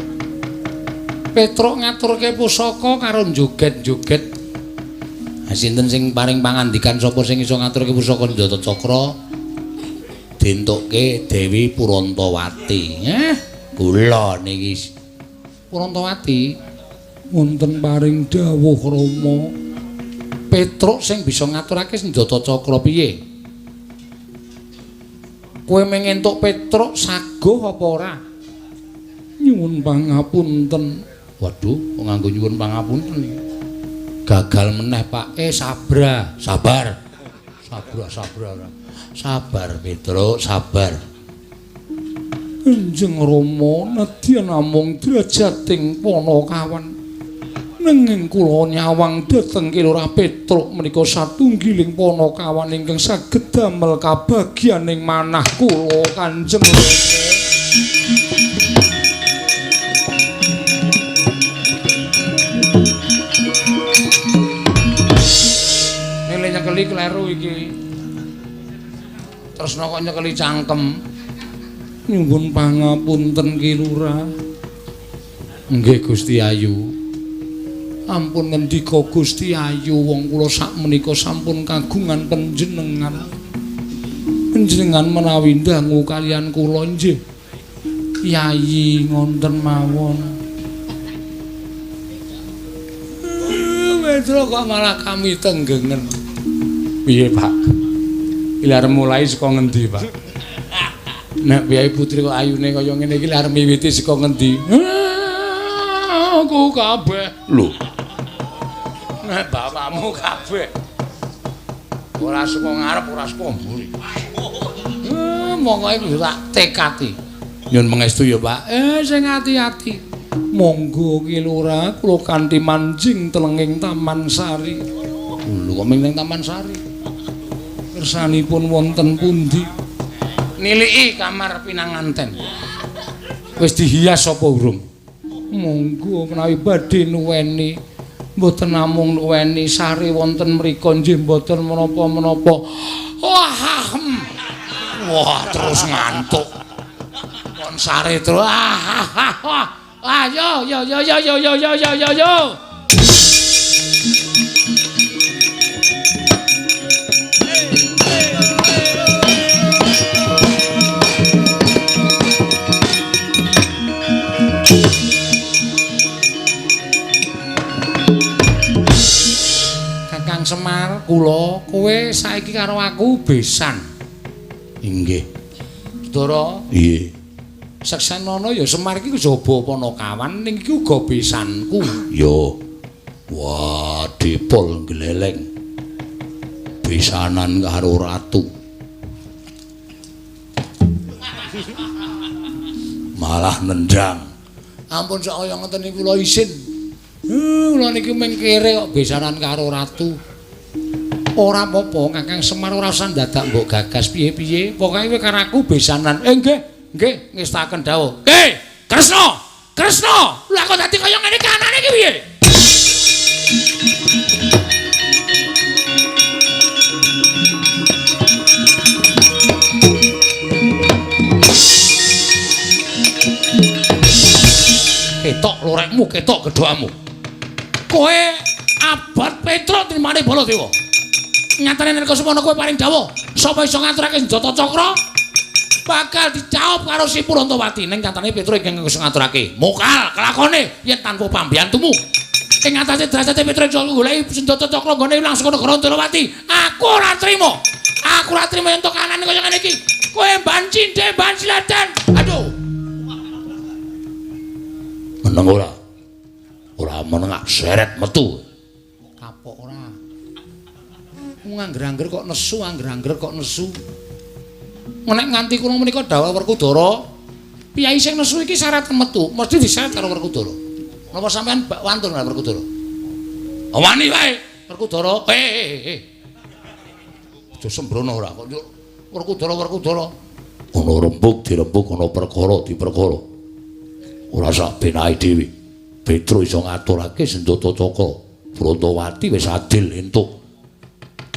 Petruk ngaturke pusaka karo joget-joget. Ha sinten sing paring pangandikan sapa sing iso ngaturke pusaka Senjata Cakra? Dientukke Dewi Purantawati. Kula niki Purantawati wonten paring dawuh Rama. Petruk sing bisa ngaturake Senjata Cakra piye? Kowe mung entuk Petruk saguh apa ora? Nyuwun pangapunten. Waduh, kok nganggo nyuwun pangapunten iki. Gagal meneh, Pak. Sabra, sabar. Sabra, sabra ora. Sabar, Petruk, sabar. Kanjeng Rama nedya namung drajating Panakawan. Nanging kula nyawang dhateng Ki Lurah Petruk menika satunggiling Panakawan ingkang saged damel kabagyaning manah kula Kanjeng Rama. Nele nyekeli kleru iki. Tresna kok nyekeli cangkem. Nyuwun pangapunten Ki Lurah. Nggih Gusti Ayu. Ampun ngendika Gusti Ayu, wong kula sakmenika sampun kagungan panjenengan. Panjenengan menawi ndangu kaliyan kula nggih. Yayi ngonten mawon. Petro kok malah kami tenggengen. Piye, Pak? Iki arep mulai saka ngendi, Pak? Nek Piyai Putri kok ayune kaya ngene iki arep miwiti saka ngendi? Aku kabeh. Lho. Nek bapakmu kabeh. Ora saka ngarep, ora saka mburi. Monggo iku tak tekati. Nyun pangestu ya, Pak. Sing ati-ati. Monggo Ki Lurah, kula kanthi manjing telenging Taman Sari. Lho kok ming Taman Sari? Kersanipun wonten pundi? Niliki kamar pinanganten. Wis dihias apa urung? Monggo menawi badhe nuweni. Mboten namung nuweni sare wonten mriku nggih mboten menapa-menapa. Wah, wah terus ngantuk. Kon sare terus. Ayo yo yo yo yo yo yo yo yo yo. Kakang Semar, kula kowe saiki karo aku besan. Inggih. Saudara? Nggih. Seksenono ya Semar iki jaba Panakawan ning iki uga besanku. Ya. Wah, dipol gleleng. Besanan karo ratu. Malah nendang. Ampun sak kaya ngoten niku kula isin. Kula niki mung kere kok besanan karo ratu. Ora apa-apa, Kakang Semar ora usah dadak mbok gagas piye-piye. Pokoke kowe karo aku besanan. Nggih, nggih, ngestaken dawuh. Hei, Kresna! Kresna! Lah kok dadi kaya ngene kanane iki piye? Ketok lorekmu, ketok gedhoamu. Kowe abot Petruk trimane Baladewa. Nyatane nek semono kowe paring dawuh, sapa iso ngaturake senjata cakra bakal dijawab karo si Purantawati. Ning nyatane Petruk ingkang iso ngaturake. Mokal kelakone yen tanpa pambiyantumu. Ing atase derajate Petruk iso goleki senjata cakra nggone ilang saka negara Ndrawati. Aku ora trima. Aku ora trima yen tokanane kaya ngene iki. Kowe ban cindhe ban siladan. Aduh. Meneng ora? Ora meneng seret metu. Kapok ora. Ngangger-angger kok nesu, angger-angger kok nesu. Nek nganti kula menika dawuh Werkudara, piyai sing nesu iki syarat metu, mesti disyarat karo Werkudara. Napa sampean bak wantun karo Werkudara? Wani wae Werkudara. Aja sembrono ora kok Werkudara Werkudara. Ana rembug dirembug, ana perkara diperkara. Ora sak benahe dhewe. Petro iso ngaturake senjata cakra. Brantawati wis adil entuk.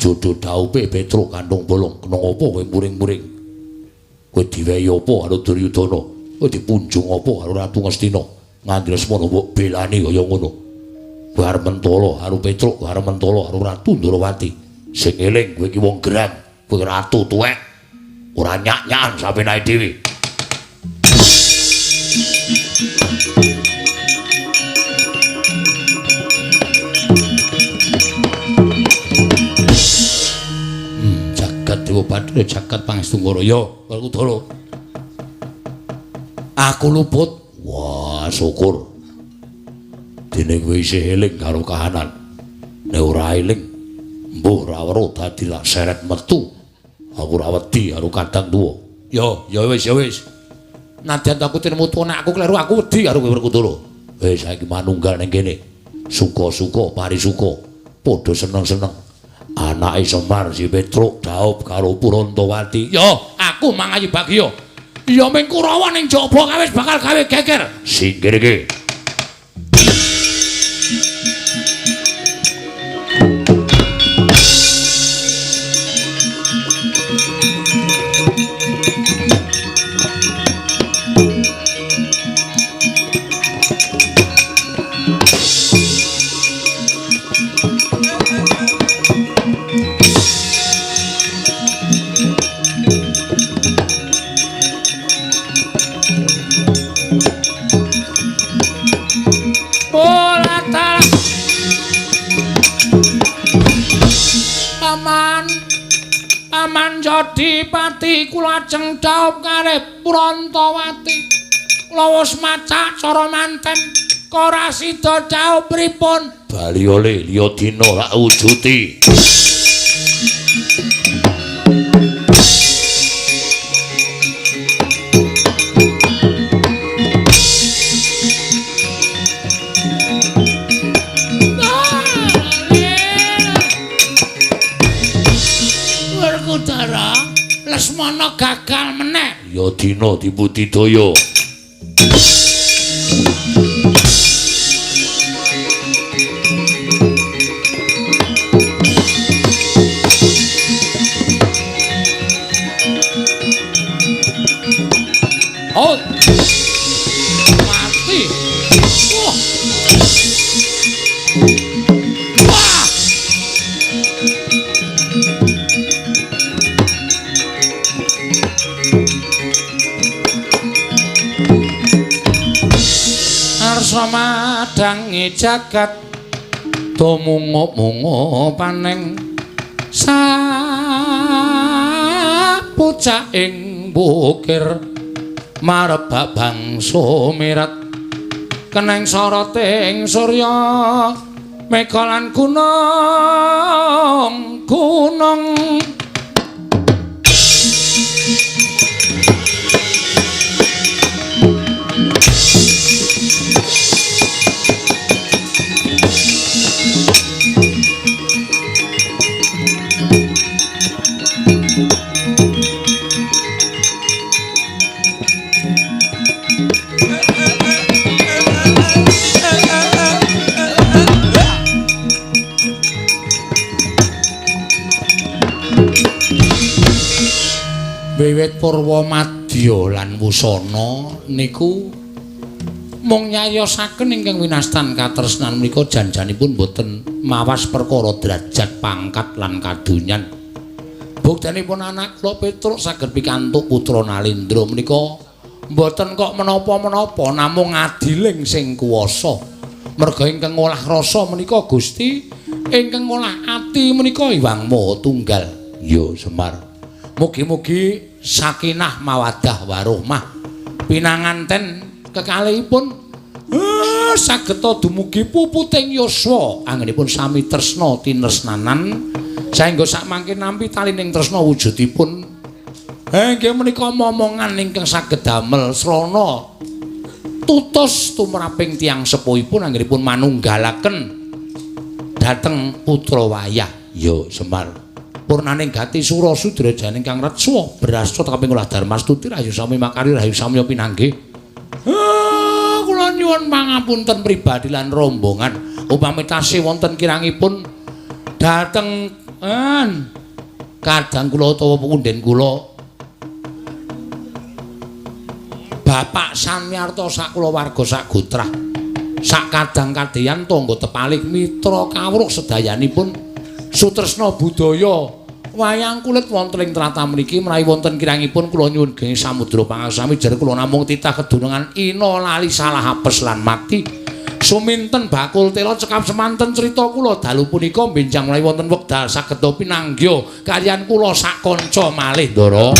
Jodoh daupe Petro kantung bolong. Kena apa kowe muring-muring? Kowe diwehi apa karo Duryudana? Kowe dipunjung apa karo Ratu Ngastina? Nganti Lesmana mbok belani kaya ngono. Kowe arep mentala karo Petruk, arep mentala karo Ratu Ndorowati. Sing eling kowe iki wong gerang, kowe ratu tuwek. Ora nyak-nyakan sapenake dhewe. Jagat Dewa Bathara, jagat Pangestu Ngara. Ya, Werkudara. Aku luput. Wah, syukur. Dene kowe isih eling karo kahanan. Nek ora eling, mbuh ora weruh dadi lak seret metu. Aku ora wedi karo kadang tuwa. Ya, ya wis, ya wis. Nadyan aku tinemu nek aku kleru aku wedi karo kowe Werkudara. Wis saiki manunggal ning kene. Suka-suka parisuka, padha seneng-seneng. Anake Semar si Petruk dhaup karo Purantawati. Ya, aku mangayu bagya. Ya ming Kurawa ning jaba kawis bakal gawe geger. Singkir iki. Jodipati kula ajeng dhaup kalih Purantawati. Kula wis macak cara manten ora sida dhaup pripun? Bali oleh liya dina lak wujuti. Werkudara, Lesmana gagal meneh. Ya dina dibudidaya. Oh. Mati. Wah. Wah. Arsa madangi jagat tumungup-mungup paning sapucaking bukir marebak bangsa mirat keneng soroting surya mega lan gunung gunung. Wiwit purwa madya lan wusana niku mung nyayosaken ingkang winastan katresnan menika janjanipun boten mawas perkara derajat pangkat lan kadonyan. Buktenipun anak kula Petruk saged pikantuk putra Nalendra menika mboten kok menapa-menapa namung adiling sing kuwasa. Merga ingkang ngolah rasa menika Gusti, ingkang ngolah ati menika Hyang Maha Tunggal. Ya Semar. Mugi-mugi sakinah mawaddah warohmah pinanganten kekalihipun sageta dumugi puputing yuswa anggenipun sami tresna tinesnanan saengga sakmangke nampi talining tresna wujudipun inggih menika momongan ingkang saged damel srana tutus tumraping tiyang sepuhipun anggenipun manunggalaken dhateng putra wayah. Ya Semar. Purnaning gati sura sudrajaning kang retsa brasta kaping olah dharmastuti rahayu sami makari rahayu samya pinanggih. Kula nyuwun pangapunten pribadi lan rombongan upami tasih wonten kirangipun dhateng kadang kula utawa punden kula Bapak Samyarta sak kulawarga sak gotrah. Sak kadang kadeyan tangga tepalik mitra kawruh sedayanipun sutresna budaya wayang kulit wonten ing tlatah mriki menawi wonten kirangipun kula nyuwun geng samudra pangaksami jer kula namung titah kedunungan ina lali salah apes lan mati suminten bakul tela cekap semanten crita kula dalu punika benjang menawi wonten wekdal saged pinanggya kaliyan kula sak kanca malih ndara.